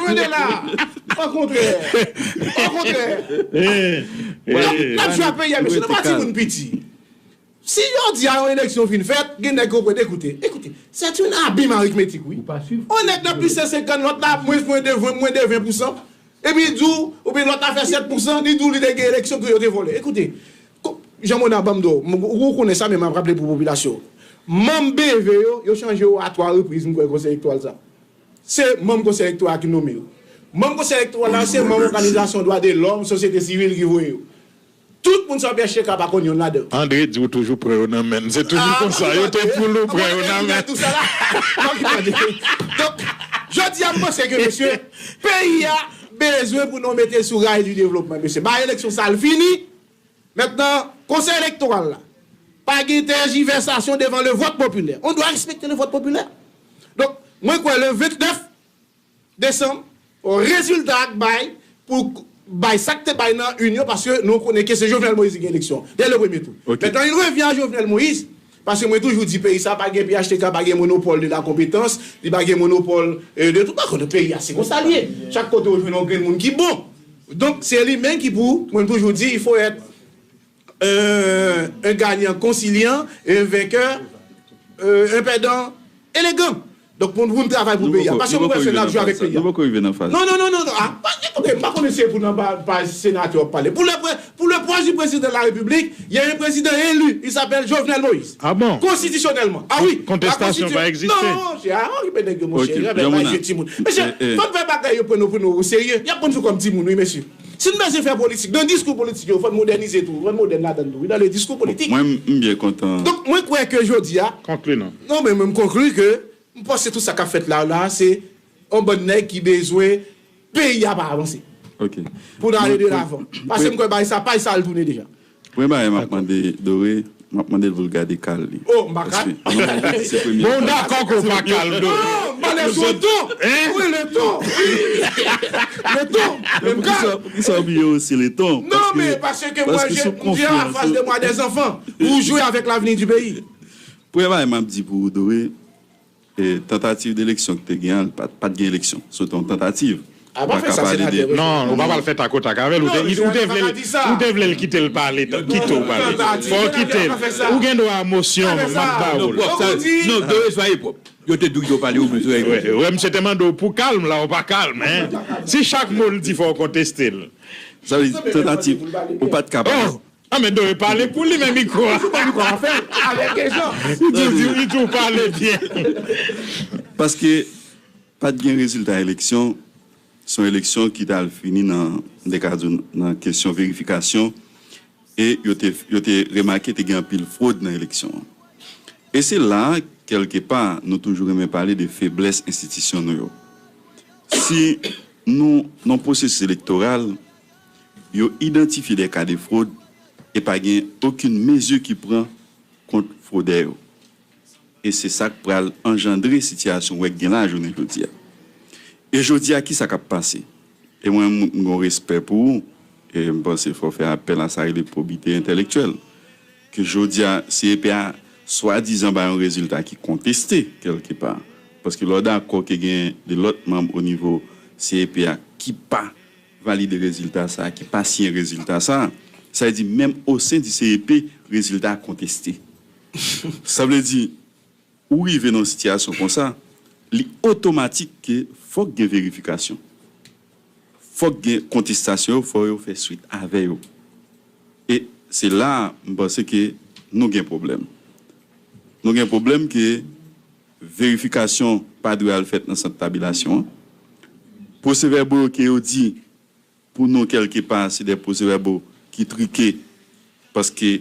Lwen de la. Okontrè. Okontrè. N ap, n ap jwe ak peyi a, mesye. Nou pa timoun piti. Si jodi a yon eleksyon fin fèt, gen nèg yo prete, ekoute, ekoute, c'est un abîme arithmétique, wi. On nèg nan plis se senkant, lòt la mwens, mwens de ven, mwens de ven pousan. Epi li di w, oubyen lòt la fè sèt pousan, li di w li te gen eleksyon ke yo te vòlè. Ekoute, ko-, Jean Monard, ban m di w, m, ou konnen sa, men m ap raple pou popilasyon. Manm B V yo, yo chanje yo a twa repriz, m kwè, konsèy elektoral sa. Se manm konsèy elektoral ki nonmen yo. Manm konsèy elektoral la, se manm òganizasyon dwa de lòm, sosyete sivil ki voye yo. Tout moun sa P H T K pa konn yonn ladan. André di w toujou pran yo nan men l. Se toujou konsa. Yo te poul ou pran yo nan men l. Donk, jodi a, m panse ke, mesye, peyi a bezwen pou nou mete l sou ray di devlopman, mesye. Ba eleksyon sa al fini. Mentnan, konsèy elektoral la, pa gen tèjivèsasyon devan le vote populaire. On doit respecter le vote populaire. Donk, mwen kwè le vennèf desanm, rezilta a k bay pou k-, bay sa k te bay nan inyon, paske nou konnen ke se Jovenel Moïse ki gen eleksyon, dès le premier tour. Mentnan, il revient à Jovenel Moïse, paske mwen toujou di peyi sa pa gen P H T K, pa gen monopole de la compétence, li pa gen monopole, euh, de tout. Pa konnen peyi a, se konsa l ye. Chak kote ou jwenn yon grenn moun ki bon. Donk, se li menm ki pou, mwen toujou di, il faut être euh, un gagnant conciliant et un vainqueur, euh, un perdant élégant. Donk, pou, pou n travay pou peyi a. Paske mwen kwè se n ap jwe avèk peyi a. Nou poko rive nan faz. Non, non, non, non, non. Ah, pa, ekoute, m pa konnen si se pou nan pa, pa senatè w ap pale. Pour le pré-, pour le poste du président de la République, il y a un président élu. Il s'appelle Jovenel Moïse. Ah bon? Konstitisyonèlman. Ah wi. Kontestasyon pa egziste. Non, se a okipe nèg yo, monchè. Yo pa jwe timoun. Mesye, fò n fè bagay yo pran nou pou nou o serye. Y ap pran nou kòm timoun, wi, mesye. Si n bezwen fè politik, nan diskou politik yo, fò n modènize tou, fò n modèn ladan l tou, wi, nan le diskou politik. Mwen, m byen kontan. Donk, mwen kwè ke jodi a, konkli non. Non, men mwen, m konkli ke m panse tout sa k ap fèt la, la, se yon bann nèg ki bezwen peyi a pa avanse. Ok. Pou n ale de lavan. Paske m kwè bagay sa, pay sa al tounen deja. Premye bagay m ap mande Doré, m ap mande l pou l gade kal li. Oh, m pa kal. Bon, dakò ke w pa kal, Doré. Non, m pale sou ton. Wi, le ton. Le ton. Men poukisa, poukisa w bliye osi le ton? Non, men paske mwen, j'ai, j'ai en face de moi des enfants. Ou jwe avèk lavni di peyi. Premye bagay m ap di pou ou, Doré, e, tantativ de eleksyon ki te gen an, pa, pa t gen eleksyon. Se te yon tantativ. Ah, pa fè sa, senatè. Non, ou pa pral fè takotak avè l. Ou te, ou te vle l, ou te vle l kite l pale, kite w pale. Fò w kite l. Ou gen dwa emosyon, m ap ba w l. Non, pwòp, sa, non, Doré, soyez propre. Yo te di w yo pale, ou bezwen. Wè, wè, misye te mande w pou kalm, la, ou pa kalm, hein. Si chak mo l di, fò w konteste l. Sa vle di, tantativ, ou pa t kapab. Ah, men Doré pale pou li, men mikwo a. Ou pa mikwo a fè avèk Jean. Li di, li di w pale byen. Paske pa t gen rezilta eleksyon, se yon eleksyon ki t al fini nan, m te ka di w, nan kesyon verifikasyon, e yo te, yo te remake te gen anpil fwod nan eleksyon an. E se la, kèlkepa, nou toujou renmen pale de feblès enstitisyon nou yo. Si nou, nan pwosesis elektoral, yo idantifye de ka de fwod e pa gen okenn mezi ki pran kont fwodè yo. E se sa k pral anjandre sitiyasyon w wè k gen la jounen jodi a. E jodi a, kisa k ap pase? E mwen, m, m gen yon respè pou ou, e m panse fò w fè apèl a sa rele pwobite entèlektyèl. Ke jodi a, C E P a swadizan bay yon rezilta ki konteste, kèlkepa. Paske lè w dakò ke gen de lòt manm o nivo C E P a ki pa valide rezilta sa a, ki pa siyen rezilta sa a, sa vle di menm o sen di C E P, rezilta a konteste. Sa vle di, ou rive nan yon sitiyasyon konsa, li otomatik ke fòk gen verifikasyon. Fòk gen kontestasyon yo, fò yo fè swit avè yo. E se la a, m panse ke nou gen pwoblèm. Nou gen pwoblèm ke verifikasyon pa dwe al fèt nan sant tabilasyon an. Pwosevèbo yo ke yo di, pou nou, kèlkepa, se de pwosevèbo ki trike, paske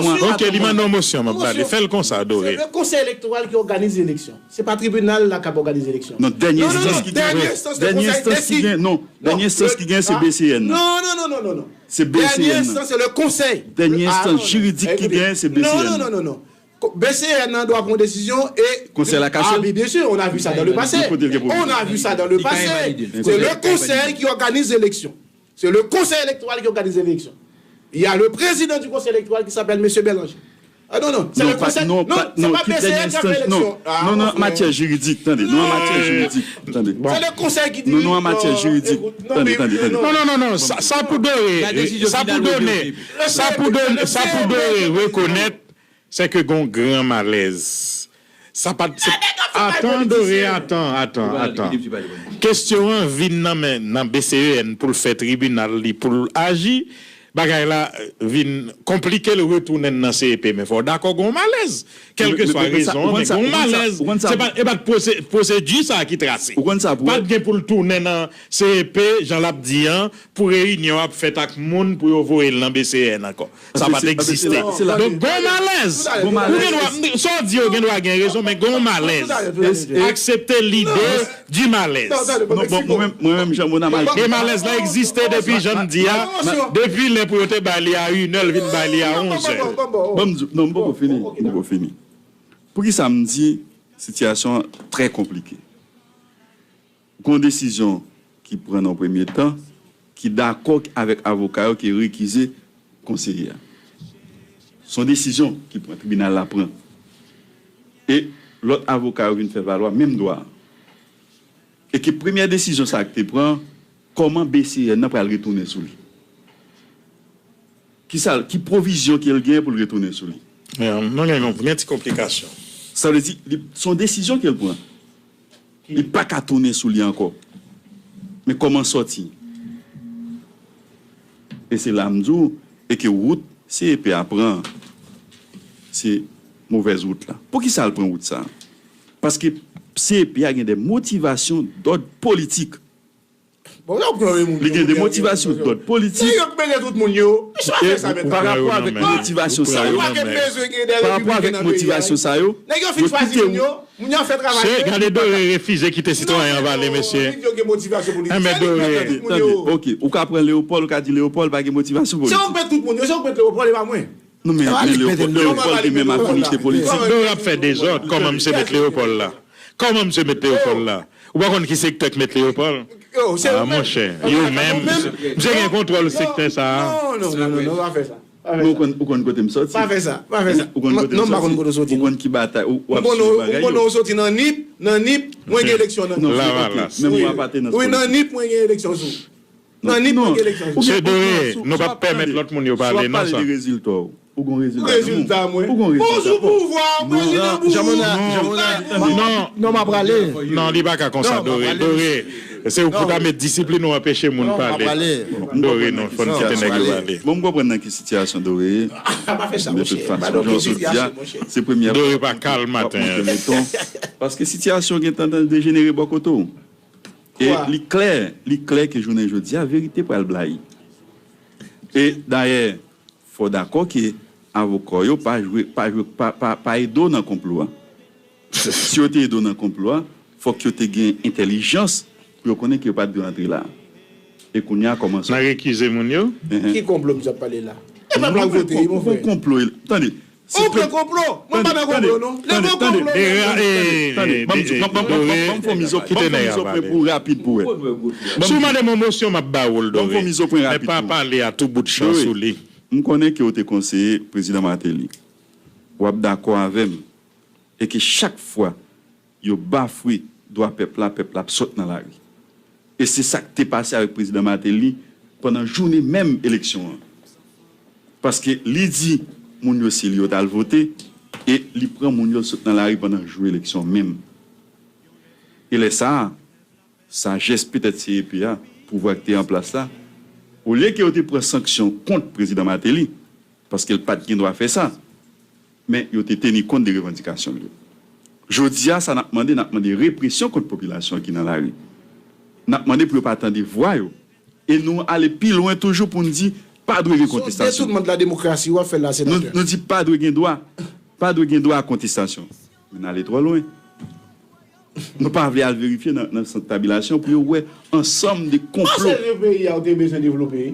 mwen. Ok, li mande yon mosyon, m ap ba li. Fè l konsa, Doré. Se le Conseil électoral qui organise l'élection. Se pa tribinal la k ap òganize eleksyon. Non, dènye enstans ki gen. Dènye enstans ki gen. Non, dènye enstans ki gen, se B C N nan. Non, non, non, non, non, non. Se B C N nan. Dènye enstans, se le Conseil. Dènye enstans jiridik ki gen, se B C N nan. Non, non, non, non, non. B C N nan dwa pran yon desizyon e. Konsèy la ka fè l? Ah, bien sûr, on a vu ça dans le passé. On a vu ça dans le passé. C'est le Conseil qui organise l'élection. C'est le Conseil électoral qui organise l'élection. Il y a le président du Conseil électoral qui s'appelle Monsieur Bélanger. Ah non, non, c'est le Conseil. Non, c'est pas B C N qui a fait l'élection. Non, non, an matyè jiridik, tande. Non, an matyè jiridik, tande. C'est le Conseil qui dit. Non, non, an matyè jiridik. Tande, tande, tande. Non, non, non, non, sa pou Doré, sa pou Doré, sa pou Doré rekonèt, se ke gon gran malèz. Sa pa t. Atan, Doré, atan, atan, atan. Kesyon an vin nan men nan B C E N pou l fè tribinal li, pou l aji. bagay la vin konplike l retounen nan C E P, men fò w dakò gen yon malèz. Kèlkeswa rezon an, men gen yon malèz. Se pa, e pa t pwose-, pwosedi sa a ki trase. Pa t gen pou l tounen nan C E P, jan l ap di an, pou reyinyon ap fèt ak moun pou yo voye l nan B C N ankò. Sa pa t egziste. Donk, gen yon malèz. Ou gen dwa, sa w di yo gen dwa gen rezon, men gen yon malèz. Aksepte lide di malèz. Non, bon, mwen menm, mwen menm, Jean Mona, malgre. E malèz la egziste depi, jan m di a, depi lè pou yo te bay li a inè, l vin bay li a onzè. Bon, m di, non, m poko fini, m poko fini. Poukisa m di sitiyasyon an trè konplike? Gon desizyon ki pran nan premye tan, ki dakò avèk avoka yo ki rekize konseye a. Se yon desizyon ki pran, tribinal la pran. E lòt avoka yo vin fè valwa menm dwa a. E ke premyè desizyon sa a ki te pran, kòman B C N nan pral retounen sou li? Ki sa, ki pwovizyon ke l gen pou l retounen sou li? Men, nou gen yon, gen ti konplikasyon. Sa vle di, li, se yon desizyon ke l pran. Li pa ka tounen sou li ankò. Men kòman sòti? E se la m di w, e ke wout C E P a pran, se movèz wout la. Poukisa l pran wout sa a? Paske C E P a gen de motivasyon dòd politik. Bon, yo pran moun yo. Li gen de motivasyon dòd politik. Nèg yo k mete tout moun yo. Misye pa fè sa, menm. Pa rapò avèk motivasyon sa yo, pa rapò avèk motivasyon sa yo, nèg yo fin chwazi moun yo. Moun yo fè travay yo. Gade Doré refize kite sitwayen an pale, mesye. Yo gen motivasyon politik. Enben, Doré. Tande, ok, ou ka pran Leopold, ou ka di Leopold pa gen motivasyon politik. Se ou k mete tout moun yo, se ou k mete Leopold, e pa mwen. Non, men, men Leopold, Leopold gen menm afinite politik. Doré ap fè dezòd, kòman misye met Leopold la? Kòman misye met Leopold la? Ou pa konn ki sektè k met Leopold? Ah, monchè, yo menm, misye, misye gen kontwòl sektè sa a. Non, non, non, non, non, pa fè sa. Pa fè sa. Ou konn, ou konn kote m sòti? Pa fè sa, pa fè sa. Ou konn kote m sòti? Non, m pa konn kote w sòti, non. Ou konn ki batay, w ap swiv bagay yo? M konnen w sòti nan nip, nan nip, mwen gen eleksyon nan nip. Lavalas. Wi, nan nip, mwen gen eleksyon sou. Nan nip, mwen gen eleksyon sou. Mesye Doré, nou p ap pèmèt lòt moun yo pale, non, sa. Ou gon rezilta w. Ou gon rezilta nan men w. Ou gon rezilta. Bonjou pouvwa, prezidan Bourou. Non, non, m ap prale. Non, li pa ka konsa, Doré. Doré, se ou pou ta met disiplin ou anpeche moun pale. Doré, non, fò n kite nèg yo pale. Bon, m konprann nan ki sitiyasyon Doré ye. De tout fason, jan w sot di a, se premyè fwa w ap monte le ton. Paske sitiyasyon gen tandans dejenere bò kote w. E li klè, li klè ke jounen jodi a, verite pral blayi. E dayè, fò w dakò ke avoka w yo pa jwe, pa jwe, pa, pa, pa ede w nan konplo a. Si yo te ede w nan konplo a, fòk yo te gen entèlijans pou yo konnen ke yo pa t dwe antre la. E kounye a, kòman sa? Nan rekize moun yo? Ki konplo misye ap pale la? E pèp la k vote, mon frè. Konplo, tande. Okenn konplo. Mwen pa nan konplo, non. Tande, tande, tande, tande, ban m fè yon mizo, ban m fè yon mizo pwen pou rapid pou wè. Si w mande m yon mosyon, m ap ba ou l, Doré. Ban m fè yon mizo pwen rapid pou wè. Men pa pale a tou bout chan sou li. M konnen ke w te konseye prezidan Martelly. W ap dakò avè m. E ke chak fwa yo bafwe dwa pèp la, pèp la ap sot nan lari. E se sa k te pase avèk prezidan Martelly pandan jounen menm eleksyon an. Paske li di moun yo se li yo t al vote, e li pran moun yo sot nan lari pandan jou eleksyon menm. E lè sa a, sajès petèt C E P a, pouvwa ki te an plas la, olye ke yo te pran sanksyon kont prezidan Martelly, paske l pa t gen dwa fè sa, men yo te teni kont de revandikasyon l yo. Jodi a, sa n ap mande, n ap mande represyon kont popilasyon an ki nan lari. N ap mande pou yo pa tande vwa yo. E nou ale pi lwen toujou pou n di, pa dwe gen kontestasyon. Se yon detounman de la demokrasi w ap fè la, senatè. Nou, nou di pa dwe gen dwa, pa dwe gen dwa a kontestasyon. Men n ale twò lwen. Nou pa vle al verifye nan, nan sant tabilasyon pou yo wè ansanm de konplo. Panse se peyi a ou te bezwen devlope.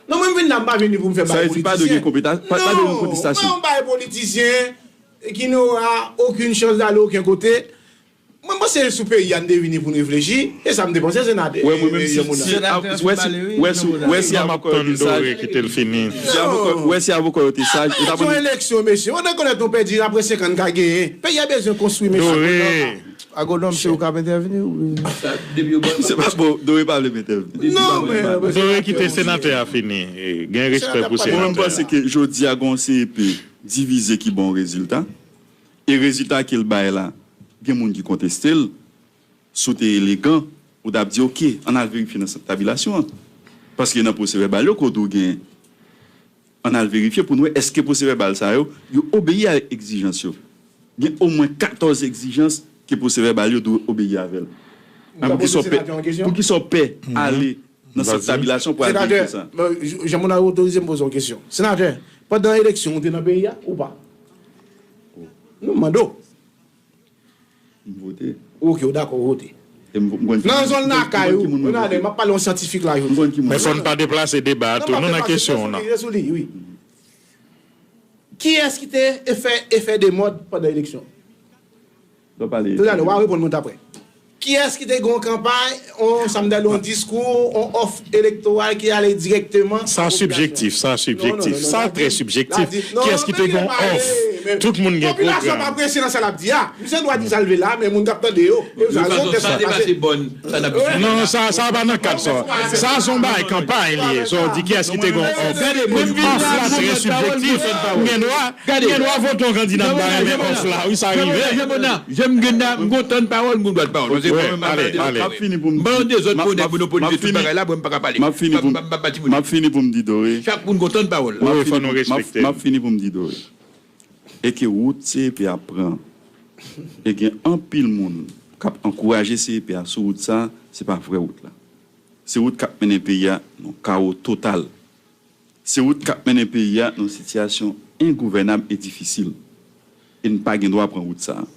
Non, mwen m vin la, m pa vini pou m fè bagay politisyen. Sa vle di pa dwe gen konpeta-, pa, pa dwe gen kontestasyon. Non, mwen yon bagay politisyen qui n'aura aucune chance d'aller aucun côté. Mwen panse sou peyi a n te vini pou n reflechi, e sa m te panse, senatè. Wè, mwen menm si, si, wè si, wè si, wè si avoka yo te saj. Kite l fini. Si avoka, wè si avoka yo te saj, yo ta pran. Eleksyon, mesye. Ou rekonèt nou pèdi, apre senk an n ka genyen. Peyi a bezwen konstwi, mesye. Agwonòm, se ou k ap entèvni, wi. Se pa bon, Doré pa vle m entèvni. Non, men, Doré, kite senatè a fini. Gen respè pou senatè a. Mwen, m panse ke jodi a, gen yon C E P divize ki ba w rezilta. E rezilta ke l bay la, gen moun ki konteste l. Si w te elegan, ou t ap di, oke, ann al verifye nan sant tabilasyon an. Paske nan pwosevèbal yo, kote w gen ann al verifye pou n wè èske pwosevèbal sa yo, yo obeyi a egzijans yo. Gen omwen katòz egzijans ke pwosevèbal yo dwe obeyi avè l. Pou ki sa w pè, pou ki sa w pè ale nan sant tabilasyon pou al verifye sa? Senatè, jan moun nan otorize m poze yon kesyon. Senatè, pandan eleksyon, ou te nan peyi a ou pa? Nou mande w. M vote. Ok, ou dakò, ou vote. Nan zòn lakay ou, m ap pale yon syantifik la jodi a. Men fò n pa deplase deba a tou, nou nan kesyon an. Kiyès ki te efè, efè de mòd pandan eleksyon? Talè, w a reponn mwen t apre. Kiyès ki te gen yon kanpay, yon, sa m ta di, yon diskou, yon òf elektoral ki ale dirèkteman nan popilasyon? Sa sibjektif, sa sibjektif. Sa trè sibjektif. Kiyès ki te gen yon òf? Tout moun gen pwogram. Popilasyon pa prese nan sa l ap di a. Misye dwa di sa l vle la, men moun k ap tande yo. Non, sa, sa pa nan kad sa. Sa se yon bagay kanpay li ye. Sa w di kiyès ki te gen yon òf. Òf la trè sibjektif. M gen dwa, m gen dwa vote yon kandida m pa renmen òf la. Wi, sa rive. Jan m gen la, m gon tan pawòl, m gon dwa pawòl. Paske mwen menm, m ap pale de lòt. M ap fini pou m di. M pa yon dezòd pou monopolize tout bagay la, mwen m pa ka pale. M ap fini pou m, m ap fini pou m di Dore. Chak moun gon tan pawòl. Wi, fò nou respekte. M ap fini pou m di Dore. E ke wout C E P ap pran. E gen anpil moun k ap ankouraje C E P a sou wout sa, se pa vrè wout la. Se wout k ap mennen peyi a nan kawo total. Se wout k ap mennen peyi a nan sitiyasyon engouvènab e difisil. E n pa gen dwa pran wout sa a.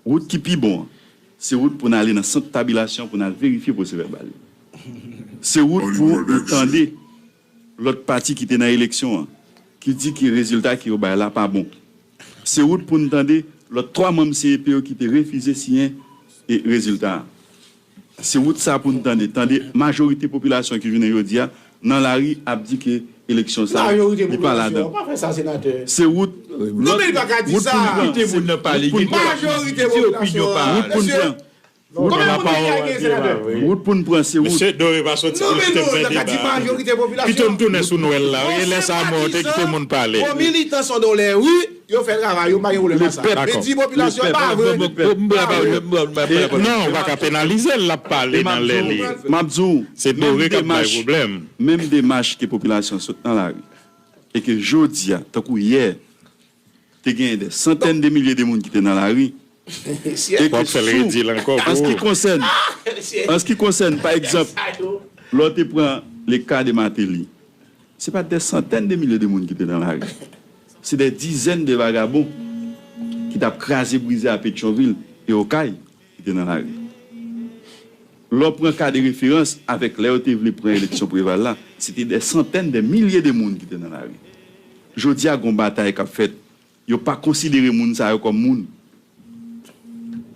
Wout ki pi bon an, se wout pou n ale nan sant tabilasyon pou n al verifye pwosevèbal yo. Se wout pou nou tande lòt pati ki te nan eleksyon an, ki di ke rezilta ke yo bay la pa bon. Se wout pou n tande lòt twa manm C E P yo ki te refize siyen e rezilta a. Se wout sa pou n tande, tande majorite popilasyon ki jounen jodi a nan lari ap di ke eleksyon sa li pa ladan. Se wout, wout pou n pran. Wout pou n pran. Wout pou n pran, se wout. Mesye Dore pa soti pou kite m fè deba. Pito n tounen sou Nwèl la. Wi, lè sa a mwen te kite moun pale. Yo fè travay yo, m pa gen pwoblèm ak sa. Men di popilasyon pa vre. Non, ou pa ka penalize l, l ap pale nan lè li. M ap di w, se Dore k ap bay pwoblèm. Menm demach ke popilasyon sot nan lari e ke jodi a, tankou yè, te genyen dè santèn de milye de moun ki te nan lari. E ke sou, an se ki konsèn, an se ki konsèn, pa egzanp, lè w te pran le ka de Martelly, se pa t dè santèn de milye de moun ki te nan lari. Se dè dizèn de vagabon ki t ap kraze brize a Petyonvil e Okay ki te nan lari. Lè w pran ka de referans avèk lè yo te vle pran eleksyon Preval la, se te dè santèn de milye de moun ki te nan lari. Jodi a, gen yon batay k ap fèt. Yo pa konsidere moun sa yo kòm moun.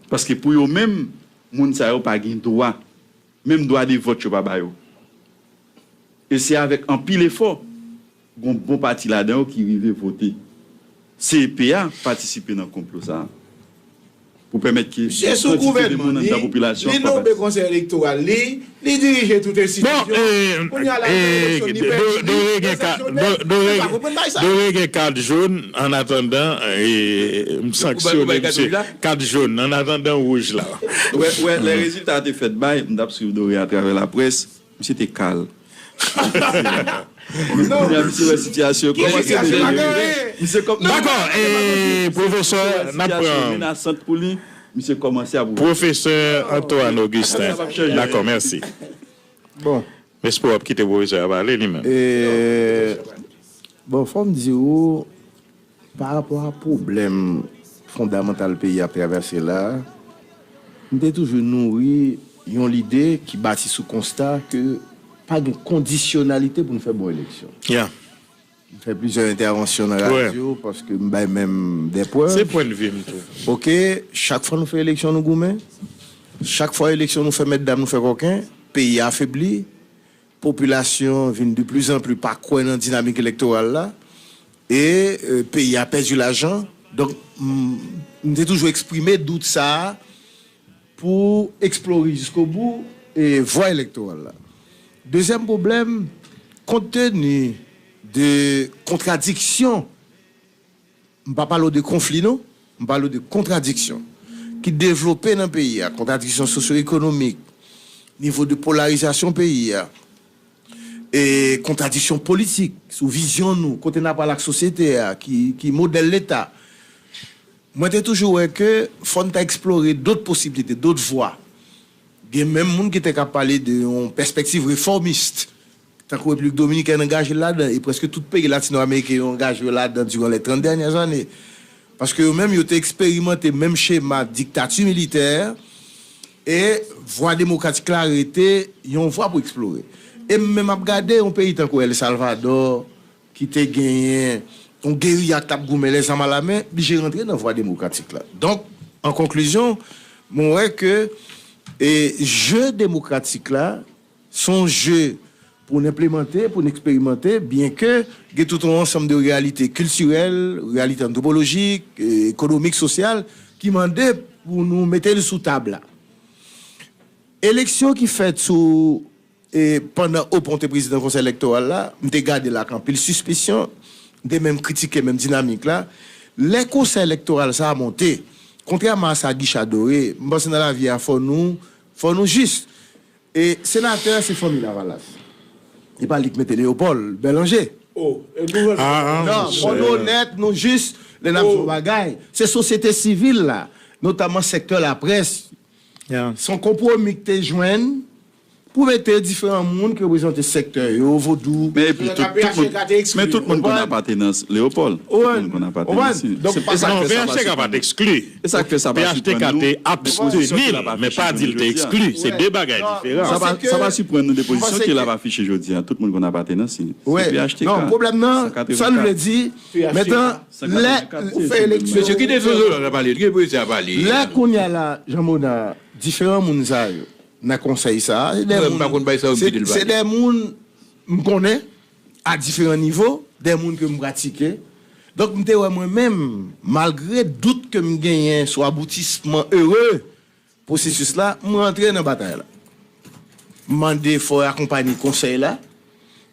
Paske pou yo menm, moun sa yo pa gen dwa. Menm dwa de vòt yo pa ba yo. E se avèk anpil efò, gon bon pati ladan yo ki rive vote. C E P a patisipe nan konplo sa a pou pèmèt ke kantite de moun anndan popilasyon an pa patisipe. Li nonmen konsèy elektoral li, li dirije tout enstitisyon. Kounye a la, eleksyon ni pèdi, li fè sa jounen, li pa konprann bagay sa. Dore gen kat jòn, annatandan m sanksyone misye. Kat jòn, annatandan wouj la. Wè, wè, lè rezilta a te fèt bay, m t ap swiv Dore atravè laprès. Misye te kal. Kounye a misye wè sitiyasyon kòmanse dejenere. Misye kòm... Dakò, e, pwofesè, n ap pran. Menasan pou li, misye kòmanse ap... Pwofesè Antoine Augustin. Dakò, mèsi. Bon. M espere w ap kite pwofesè a pale li menm. E, bon, fò m di w, pa rapò a pwoblèm fondamantal peyi a ap travèse la, m te toujou nouri yon lide ki bati sou konsta ke pa gen kondisyonalite pou n fè bon eleksyon. M fè plizyè entèvansyon nan radyo paske m bay menm de prèv. Se pwennvi m tou. Oke, chak fwa nou fè eleksyon, nou goumen. Chak fwa eleksyon, nou fè mètdam, nou fè kòken. Peyi a afebli. Popilasyon vin de plus en plus pa kwè nan dinamik elektoral la. E, e, peyi a pèdi lajan. Donk, m, m te toujou eksprime dout sa a pou eksplore jiskobou, e, vwa elektoral la. Dezyèm pwoblèm, kontteni de kontradiksyon, m pa pale w de konfli non, m pale w de kontradiksyon ki devlope nan peyi a, kontradiksyon sosyo-ekonomik, nivo de polarizasyon peyi a, e, kontradiksyon politik, sou vizyon nou, kote n ap pral ak sosyete a, ki, ki modèl Leta. Mwen te toujou wè ke fò n ta eksplore dòt posiblite, dòt vwa. Gen menm moun ki te ka pale de yon pèspektiv refòmis, tankou Repiblik Dominikèn angaje l ladan, e prèske tout peyi latino-ameriken yo angaje yo ladan diran lè trant dènyè ane. Paske yo menm, yo te eksperimante menm chema diktati militè, e vwa demokratik la rete yon vwa pou eksplore. E m menm ap gade yon peyi tankou El Salvador, ki te genyen yon geriya k t ap goumen lè zam alamen, blije rantre nan vwa demokratik la. Donk, an konklizyon, mwen wè ke, e, je demokratik la, se yon je pou n enplimante, pou n eksperimante, byenke gen tout yon ansanm de reyalite kiltirèl, reyalite antwopolojik, e, ekonomik, sosyal, ki mande pou nou mete l sou tab la. Eleksyon ki fèt sou, e, pandan Opon te prezidan Konsèy Elektoral la, m te gade l ak anpil sispesyon, m te menm kritike menm dinamik la. Lè Konsèy Elektoral sa a monte, kontrèman a sa Guichard Doré, m panse nan lavi a fò nou, fò nou jis. E senatè se fanmi Lavalas. E pa li k mete Léopold Bèlanje. Oh, e gouvènman. Non, fò nou onèt, nou jis lè n ap di yon bagay. Se sosyete sivil la, notamman sektè laprès. Se yon konpwomi k te jwenn pou mete diferan moun ki reprezante sektè yo, vodou. Men epi tout, tout moun, men tout moun konn apatenans Léopold. Tout moun konn apatenans. Non, P H T K pa t ekskli. E sa k fè sa pa siprann nou. P H T K te absteni l, men pa di l te ekskli. Se de bagay diferan. Sa pa, sa pa siprann nou de pozisyon ke l ap afiche jodi a. Tout moun konn apatenans li. Se P H T K. Non, pwoblèm nan, sa n vle di, mentan, lè ou fè eleksyon. Mesye, kite Zozolòt la pale, kite Prezida pale. Lè kounye a la, Jean Monard, diferan moun sa yo, nan konsèy sa a, se de moun, se de moun m konnen, a diferan nivo, de moun ke m pratike. Donk, m te wè mwen menm, malgre dout ke m genyen sou aboutisman ere pwosesis la, m rantre nan batay la. M mande fò yo akonpanye konsèy la.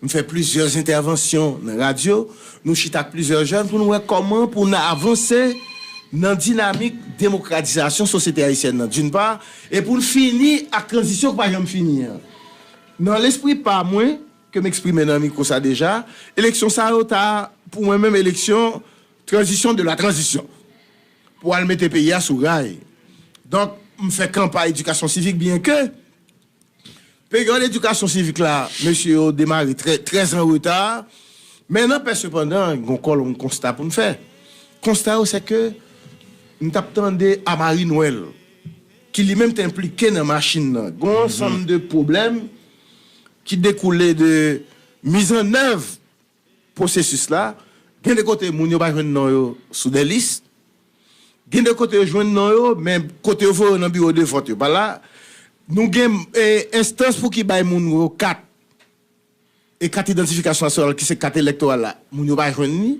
M fè plizyè entèvansyon nan radyo. Nou chita ak plizyè jèn pou nou wè kòman pou n avanse nan dinamik demokratizasyon sosyete ayisyèn nan, d'une part, e pou n fini ak tranzisyon k pa janm fini an. Nan lespri pa mwen, ke m eksprime nan mikwo sa deja, eleksyon sa yo ta, pou mwen menm, eleksyon tranzisyon de la tranzisyon. Pou al mete peyi a sou ray. Donk, m fè kanpay edikasyon sivik, byenke peryòd edikasyon sivik la, mesye yo demare trè, trè an reta, men nanpèch sepandan, gen yon kolonn konsta pou n fè. Konsta yo, se ke m t ap tande a Marie Noël, ki li menm te enplike nan machin nan. Gen yon ansanm de pwoblèm ki dekoule de mizannèv pwosesis la. Gen de kote moun yo pa jwenn non yo sou de lis. Gen de kote yo jwenn non yo, men kote yo voye yo nan biwo de vòt yo pa la. Nou gen, e, enstans pou ki bay moun yo kat, e kat idantifikasyon nasyonal ki se kat elektoral la, moun yo pa jwenn li.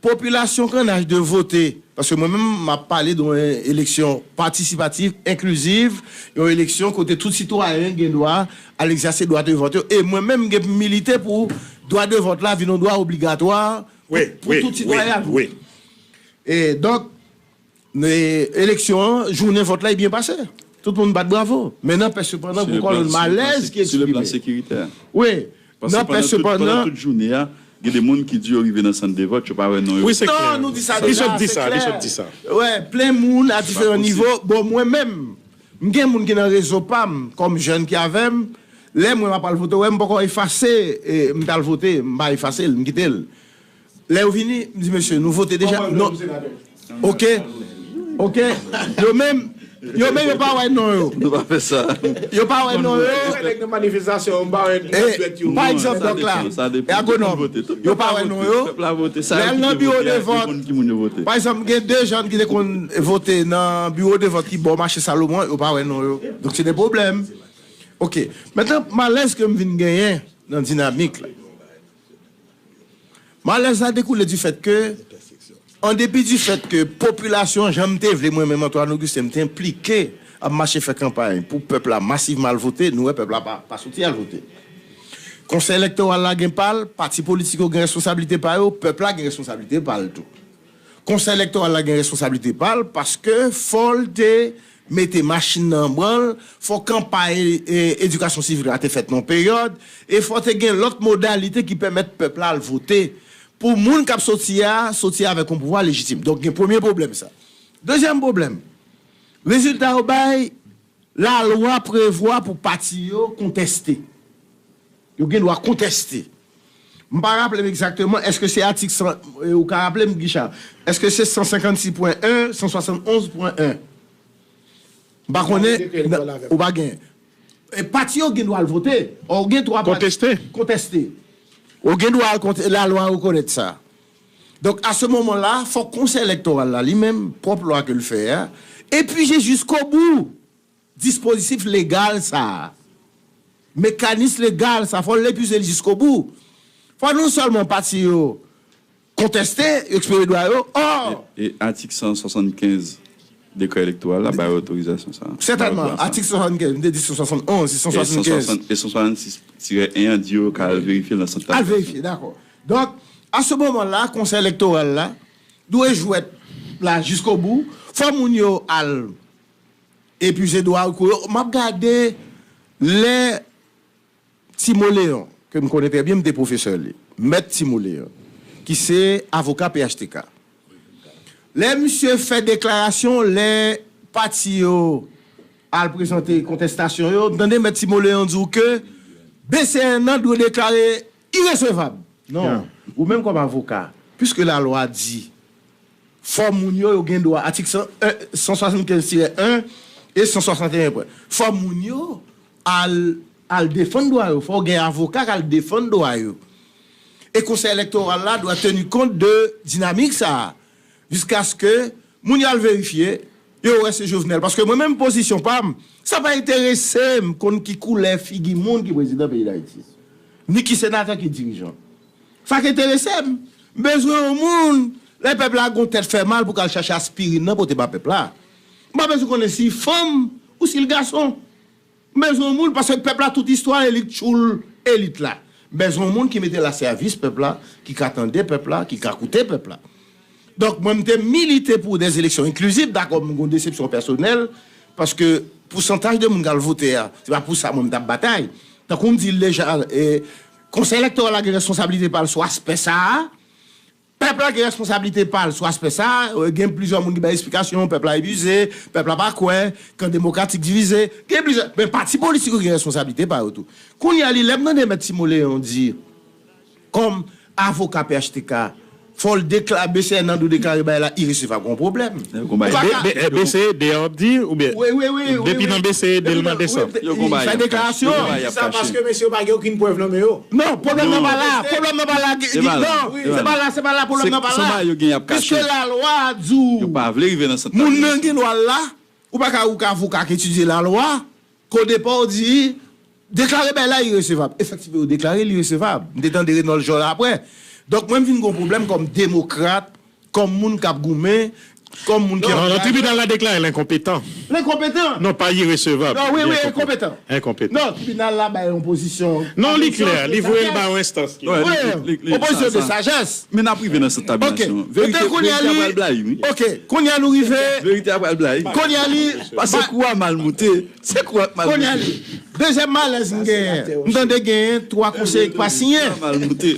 Popilasyon k an aj de vote, paske mwen menm m ap pale de yon eleksyon patisipatif, enkliziv, yon eleksyon kote tout sitwayen gen dwa al egzèse dwa de vòt yo, e mwen menm m gen pou m milite pou dwa de vòt la vin yon dwa obligatwa pou, pou tout sitwayen al vote. E donk, eleksyon an, jounen vòt la, li byen pase. Tout moun bat bravo. Men nanpèch sepandan, gen yon kolonn malèz ki eksprime. Wi. Nanpèch sepandan, gen de moun ki di yo rive nan sant de vòt, yo pa wè non yo. Wi, se klè. Non, nou di sa deja, se klè. Kisa w di sa? Kisa w di sa? Wi, plen moun a diferan nivo. Bon, mwen menm, m gen moun ki nan rezo pa m, kòm jèn ki avè m. Lè mwen m ap al vote, w wè m poko efase, e, m t al vote, m pa efase l, m kite l. Lè yo vini, m di, mesye, nou vote deja. Non. Ok. Ok. Yo menm, yo menm yo pa wè non yo. Nou pa fè sa. Yo pa wè non yo. Nèg nan manifestasyon, m pa wè. E, pa egzanp, donk la, e, Agwonòm, yo pa wè non yo. Lè al nan biwo de vòt, pa egzanp, gen de jèn ki te konn vote nan biwo de vòt ki bò mache Salomon, yo pa wè non yo. Donk, se de pwoblèm. Ok. Mentnan, malèz ke m vin genyen nan dinamik la, malèz la dekoule du fait que, an depi du fait que popilasyon an, jan m te vle, mwen menm Antoine Augustin, m te enplike, ap mache fè kanpay pou pèp la masivman al vote, nou wè pèp la pa, pa soti al vote. Konsèy elektoral la gen pa l, pati politik yo gen responsablite pa yo, pèp la gen responsablite pa l tou. Konsèy elektoral la gen responsablite pa l paske fò l te mete machin nan an branl, fò kanpay e, edikasyon sivik la te fèt nan yon peryòd, e fò te gen lòt modalite ki pèmèt pèp la al vote. Pou moun k ap soti a, soti avèk yon pouvwa lejitim. Donk, gen premye pwoblèm sa. Dezyèm pwoblèm, rezilta yo bay, lalwa prevwa pou pati yo konteste. Yo gen dwa konteste. M pa raple m egzakteman, èske se atik san, e, ou ka raple m, Guichard, èske se san senkannsis pwen en, san swasann onz pwen en? M pa konnen, ou pa gen. E pati yo gen dwa al vote. Ou gen dwa pati konteste. Konteste. Ou gen dwa al konte-, lalwa rekonèt sa. Donk, a se moman la, fòk Konsèy Elektoral la, li menm, pwòp lwa ke l fè a, epuize jiskobou dispozitif legal sa a. Mekanis legal sa, fò l epuize l jiskobou. Fò non sèlman pati yo konteste, eksprime dwa yo, ò! E, e atik san swasannkenz dekrè elektoral la bay otorizasyon sa a. Sètènman, atik swasannkenz, m te di san swasannonz, se san swasannkenz. E san swasannsis tirè en an di yo ka al verifye l nan sant tabli. Al verifye, dakò. Donk, a se moman la, Konsèy Elektoral la dwe jwèt la jiskobou. Fò moun yo al epuize dwa yo. M ap gade lè Timoleon, ke m konnen trè byen, m te pwofesè li. Mèt Timoleon, ki se avoka P H T K. Lè misye fè deklarasyon, lè pati yo al prezante kontestasyon yo, m tande Mèt Timoleon di w ke B C N nan dwe deklare iresevab. Non. Ou menm kòm avoka, piske lalwa di fò moun yo, yo gen dwa, atik san, san swasannkenz tirè en e san swasanteyen pwen. Fò moun yo al, al defann dwa yo, fò gen avoka k al defann dwa yo. E Konsèy Elektoral la dwe teni kont de dinamik sa a, jiskaske moun yo al verifye, yo wè se Jovenel. Paske mwen menm pozisyon pa m, sa pa enterese m konn ki koulè figi moun ki prezidan peyi Dayiti, ni ki senatè ki dirijan. Sa k enterese m, m bezwen yon moun, lè pèp la gon tèt fè mal pou k al chache aspirin nan pote ba pèp la. M pa bezwen konnen si l fanm ou si l gason. M bezwen yon moun, paske pèp la tout istwa elit tchoul elit la. M bezwen yon moun ki mete l a sèvis pèp la, ki ka tande pèp la, ki ka koute pèp la. Donk, mwen, m te milite pou des élections inclusives, dakò, m gon desepsyon pèsonèl, paske pousantaj de moun k al vote a, se pa pou sa mwen m t ap batay. Tankou m di l deja, e, Konsèy Elektoral la gen responsablite pa l sou aspè sa a, pèp la gen responsablite pa l sou aspè sa a, e, gen plizyè moun ki bay eksplikasyon, pèp la epuize, pèp la pa kwè, kan demokratik divize, gen plizyè, men pati politik yo gen responsablite pa yo tou. Kounye a, li, lè m tande Mèt Timoleon di, kòm avoka P H T K, fò l dekla-, B C N nan dwe deklare bagay la iresevab, gon pwoblèm. Ou pa ka... B C D a w ap di, oubyen? Wi, wi, wi, wi, depi nan B C D, l mande sa. Yo gon bagay y ap kache. Yo gon bagay y ap kache. Sa paske mesye yo pa gen okenn prèv nan men yo. Non, pwoblèm nan pa la. Pwoblèm nan pa la. Non, se pa la, se pa la, pwoblèm nan pa la. Piske lalwa di w, yo pa vle rive nan sant moun nan gen dwa l la, ou pa ka, ou ka avoka k etidye lalwa, ke o depa w di, deklare bagay la iresevab. Efektivman, yo deklare l iresevab. M te tande Renold Georges apre. Donk, mwen, m vin gon pwoblèm kòm demokrat, kòm moun k ap goumen, kòm moun ki... Non, non, tribinal la deklare l enkonpetan. L enkonpetan? Non, pa iresevab. Non, wi, wi, enkonpetan. Enkonpetan. Non, tribinal la bay yon pozisyon. Non, li klè, li voye l ba yon enstans ki... Wi, yon pozisyon de sajès. Men n ap rive nan sant tabilasyon. Verite, verite a pral blayi, wi. Ok, kounye a nou rive. Verite a pral blayi. Kounye a li... Paske kou a mal moute. Se kou a mal moute. Kounye a li. Dezyèm malèz m genyen. M tande genyen twa konseye ki pa siyen. Kou a mal moute.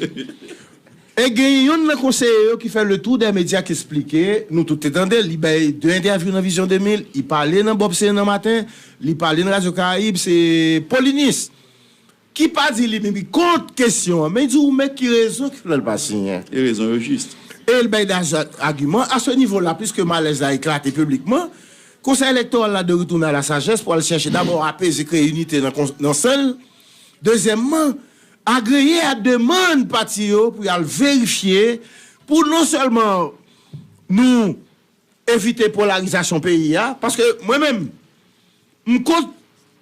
E genyen youn nan konseye yo ki fè le tour des médias ki esplike, nou tout te tande, li bay de entèvyou nan Vizyon de mil, li pale nan Bob C nan maten, li pale nan Radyo Karayib, se Polynice. Ki pa di li menm li kont kesyon an, men li di ou men ki rezon ki fè l pa siyen. E rezon yo jis. E l bay de agiman. A se nivo la, piske malèz la eklate piblikman, Konsèy Elektoral la dwe retounen a la sajès pou al chèche dabò apeze, kreye inite nan kon-, nan sen l. Dezyèmman, agreye a demann pati yo pou y al verifye, pou non sèlman nou evite polarizasyon peyi a, paske mwen menm, m kont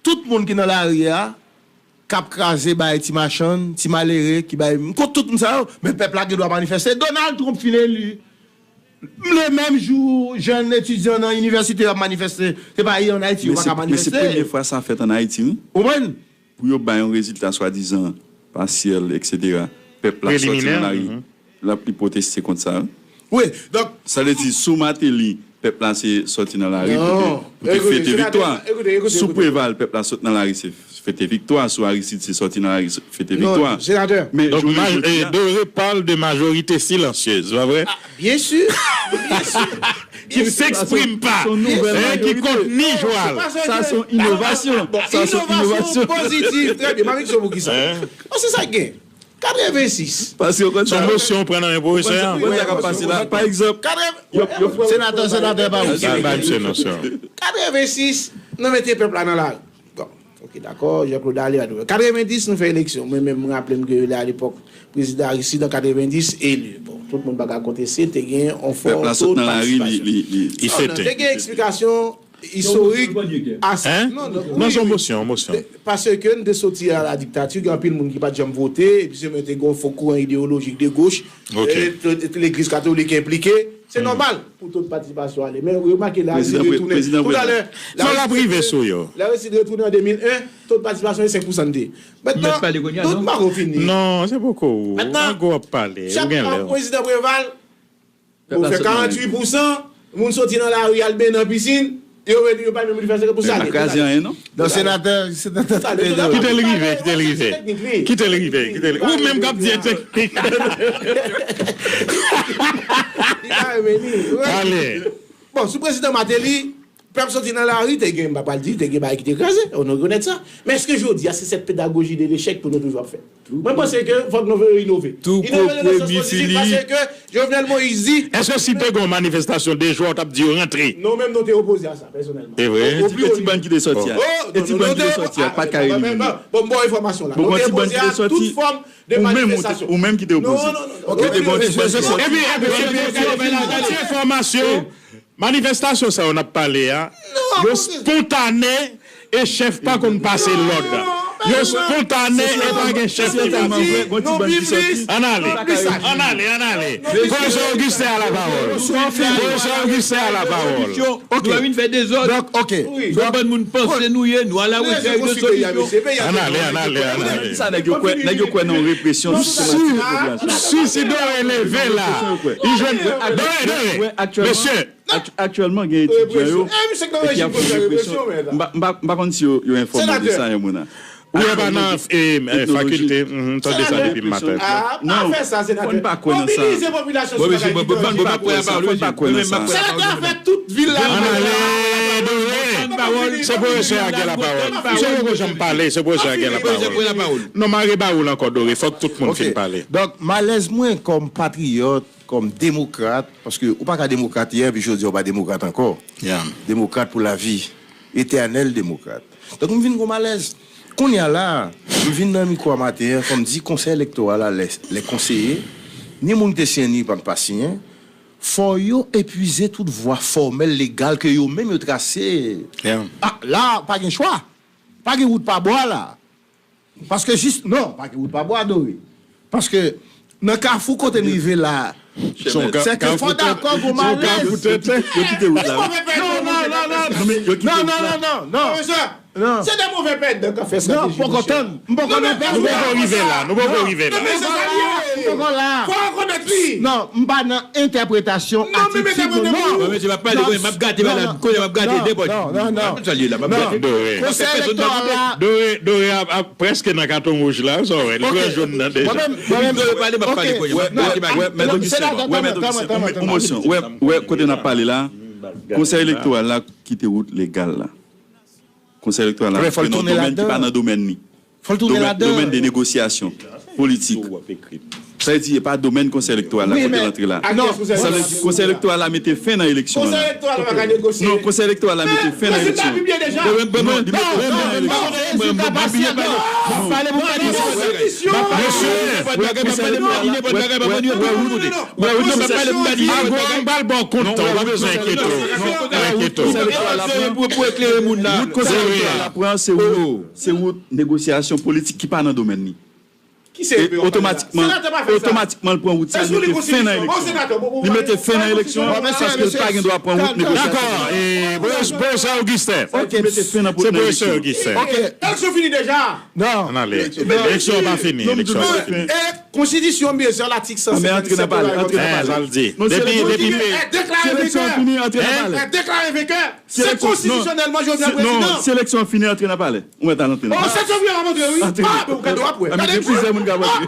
tout moun ki nan lari a, k ap kraze bay ti machann, ti malere, ki bay, m kont tout moun sa yo, men pèp la gen dwa manifeste. Donald Trump fin eli. Le menm jou, jèn etidyan nan inivèsite yo ap manifeste. Se pa ann Ayiti yo pa ka manifeste. Men se, men se premye fwa sa fèt ann Ayiti, wi. Ou konprann? Pou yo bay yon rezilta swadizan pasyèl, etsetera, pèp la sòti nan lari, l ap li pwoteste kont sa, wi. Wi, donk... Sa vle di, sou Martelly, pèp la se sòti nan lari pou te, pou te fete viktwa. Sou Preval, pèp la sot nan lari se fete viktwa. Sou Aristide, se sòti nan lari, se fete viktwa. Men jounen jodi a, Doré parle de majorité silencieuse, pa vre? Bien sûr, bien sûr. Qui ne s'exprime pas, hein, qui continue joual. Sa se yon inovasyon. Sa se yon inovasyon. Pozitif, trè byen. M ap eksplike w poukisa. Bon, se sa k gen. Katrevensis. Paske w konn sa. Son mosyon pran nan men pwofesè a. Ou konn sa k ap pase la. Pa egzanp, yo, yo, senatè, senatè, pa ou. Ba, ba misye non, sè. Katrevensis, nou mete pèp la nan lari. Bon, ok, dakò, Jean Claude ale, ale. Katrevendis, nou fè eleksyon. Mwen menm, mwen raple m ke lè alepòk, prezidan Aristide an katrevendis eli. Bon, tout moun pa ka konteste, te gen yon fò to patisipayon. Pèp la sot nan lari, li, li, li. Li fete. Te gen eksplikasyon istorik. Hein? Non, non, non, se yon mosyon, yon mosyon. Paske n te soti a la diktati, gen anpil moun ki pa t janm vote, epi se mwen te gen yon fo kouran ideyolojik de goch, Ok. e, legliz katolik enplike. Se nòmal pou to patisipasyon ale. Men remake, Larisi retounen. Toutalè, Sa l ap rive sou yo. Larisi retounen an de mil en, to patisipasyon se senk pousan de. Mentnan, nou pa ko fini. Non, se poko ou. An gwo ap pale. Ou gen lè. Prezidan Preval, bon, fè karanntuit pousan, moun soti nan lari al benyen nan pisin, yo, yo pa menm fè senkant pousan. Kraze anyen, non? Non, senatè, senatè. Kite l rive, kite l rive. Kite l rive, kite l. Ou menm k ap di e teknik. Ale. Bon, sou prezidan Martelly, pèp soti nan lari, te gen, m pa pral di, te gen bagay ki te kraze, nou rekonèt sa. Men èske jodi a, se sèt pedagoji de lechèk pou nou toujou ap fè? Mwen panse ke fòk nou inove. Inove nan sans pozitif, paske Jovenel Moïse di. Èske si te gen yon manifestasyon de jwa, w t ap di yo rantre? Nou menm, nou te opoze a sa, pèsonèlman. E vre? E ti bann ki te soti a? E ti bann ki te soti a, pa t ka elimine. Bon, m ba w enfòmasyon la. Nou te opoze a tout fòm de manifestasyon. Ou menm ki te opoze. Non, non, non. Epi, epi, epi, epi, epi, enfòmasyon. Manifestasyon sa yo n ap pale a, yo spontane e chèf pa konn pase lòd. Yo spontane e pa gen chèf ki pase. Ann ale, ann ale, ann ale. Pwofesè Augustin a la pawòl. Pwofesè Augustin a la pawòl. Nou pa vin fè dezòd. Donk, ok. Yon bann moun panse nou ye, nou a la rechèch de solisyon. Ann ale, ann ale, ann ale. Sa nèg yo kwè, nèg yo kwè nan yon represyon sistematik. Si, si Doré leve la, li jwenn. Doré, Doré. Mesye, Aktyèlman, gen etidyan yo ki ap fè represyon. M pa konn si yo enfòme de sa, yon moun. Ou wè pa nan fakilte, tande sa depi maten. Non, fò n pa kwè nan sa. Fò n pa kwè nan sa. Fò n pa kwè nan sa. Senatè a fè tout vil la. Ann ale, Doré. Se pwofesè a gen lapawòl. Misye poko janm pale, se pwofesè a gen lapawòl. Non, m a rebawoul ankò, Doré. Fòk tout moun fin pale. Donk, malèz mwen kòm patriyòt, kòm demokrat, paske ou pa ka demokrat yè epi jodi a ou pa demokrat ankò. Demokrat pou lavi, etènèl demokrat. Donk m vin gon malèz. Kounye a la, m vin nan mikwo a maten an, fò m di Konsèy Elektoral la, lè, lè konseye, ni moun ki te siyen ni pa t pa siyen, fò yo epuize tout vwa fòmèl, legal ke yo menm yo trase. A, la, pa gen chwa. Pa gen wout pa bwa la. Paske jis, non, pa gen wout pa bwa, Doré. Paske nan kafou kote n rive la, sèke fò dakò gon malèz. Yo kite wout la. Non, non, non, non, non. Se de move pèdan k ap fè estrateji. Non, poko tann. M poko nan pèdan. Nou poko rive la. Nou poko rive la. Fò rekonèt li. Non, m pa nan entèpretasyon atik figo non. Mesye, m ap pale, m ap gate, m ap gate nenpòt. M ap salye la, m ap gate. Konsèy elektoral la. Doré, Doré ap, ap prèske nan katon wouj la, sa w wè, li pran jòn nan deja. Doré pale, m ap pale kounye a. Wè, wè, wè, kote n ap pale la, Konsèy elektoral la kite wout legal la. Konsèy elektoral la rantre nan domèn ki pa nan domèn li. Domèn de negosyasyon politik. Sa vle di, e pa domèn Konsèy Elektoral la kote l antre la. Sa vle di, Konsèy Elektoral la mete fen nan eleksyon an la. Non, Konsèy Elektoral la mete fen nan eleksyon an. Non, li mete fen nan eleksyon an. Mesye, Agwa, m pral ba w kont tan, w pa bezwen enkyete w. Pa enkyete w. Wout Konsèy Elektoral la pran, se wout, se wout negosyasyon politik ki pa nan domèn li. E otomatikman, otomatikman, l pran wout sa, li mete fen nan eleksyon an. Li mete fen nan eleksyon an paske l pa gen dwa pran wout negosyasyon. Dakò, e, Pwofesè Augustin. Se Pwofesè Augustin. Eleksyon fini deja. Ann ale. Eleksyon an pa fini. Eleksyon an pa fini. Konstitisyon an bezwen latik san senkant disèt de la Repiblik. Sa l di. Depi, depi pe. Deklare venkè. Deklare venkè. Se konstitisyonèlman Jovenel prezidan. Si eleksyon an fini, antre nan palè. Ou mèt al antre nan palè. Sèt fevriye w ap antre, wi. Ou ap gade w ap wè. Gen plizyè moun k ap antre.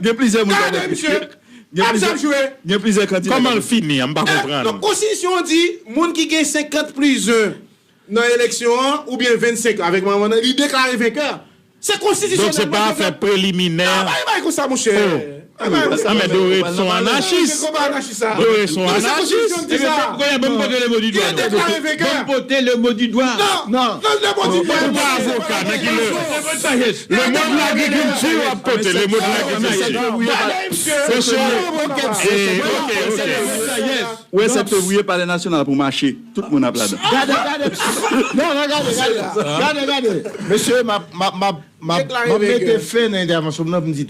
Gen plizyè moun k ap antre. Gen plizyè kantidè. Kòman l fini an? M pa konprann. Konstitisyon an di, moun ki gen senkant plis yen nan eleksyon an, oubyen vennsenk avèk manman nan, li deklare venkè. Se konstitisyonèl. Donk se pa afè preliminè. Bagay konsa, monchè. Anmè, Doré son anachis. Doré son anachis. Goya, ban m pote le mot du doigt. Ban m pote le mot du doigt. Non, non, le mot du doigt. Ou pa avoka, nan ki le. Le mot de l'agriculture, w ap pote le mot de l'agriculture. Mesye, ok, ok. Ou wè sèt fevriye, Palè Nasyonal pou mache. Tout moun ap ladan. Gade, gade, non, non, gade, gade, gade, gade. Mesye, m ap, m ap, m ap, m ap, m ap mete fen nan entèvansyon m nan pou m di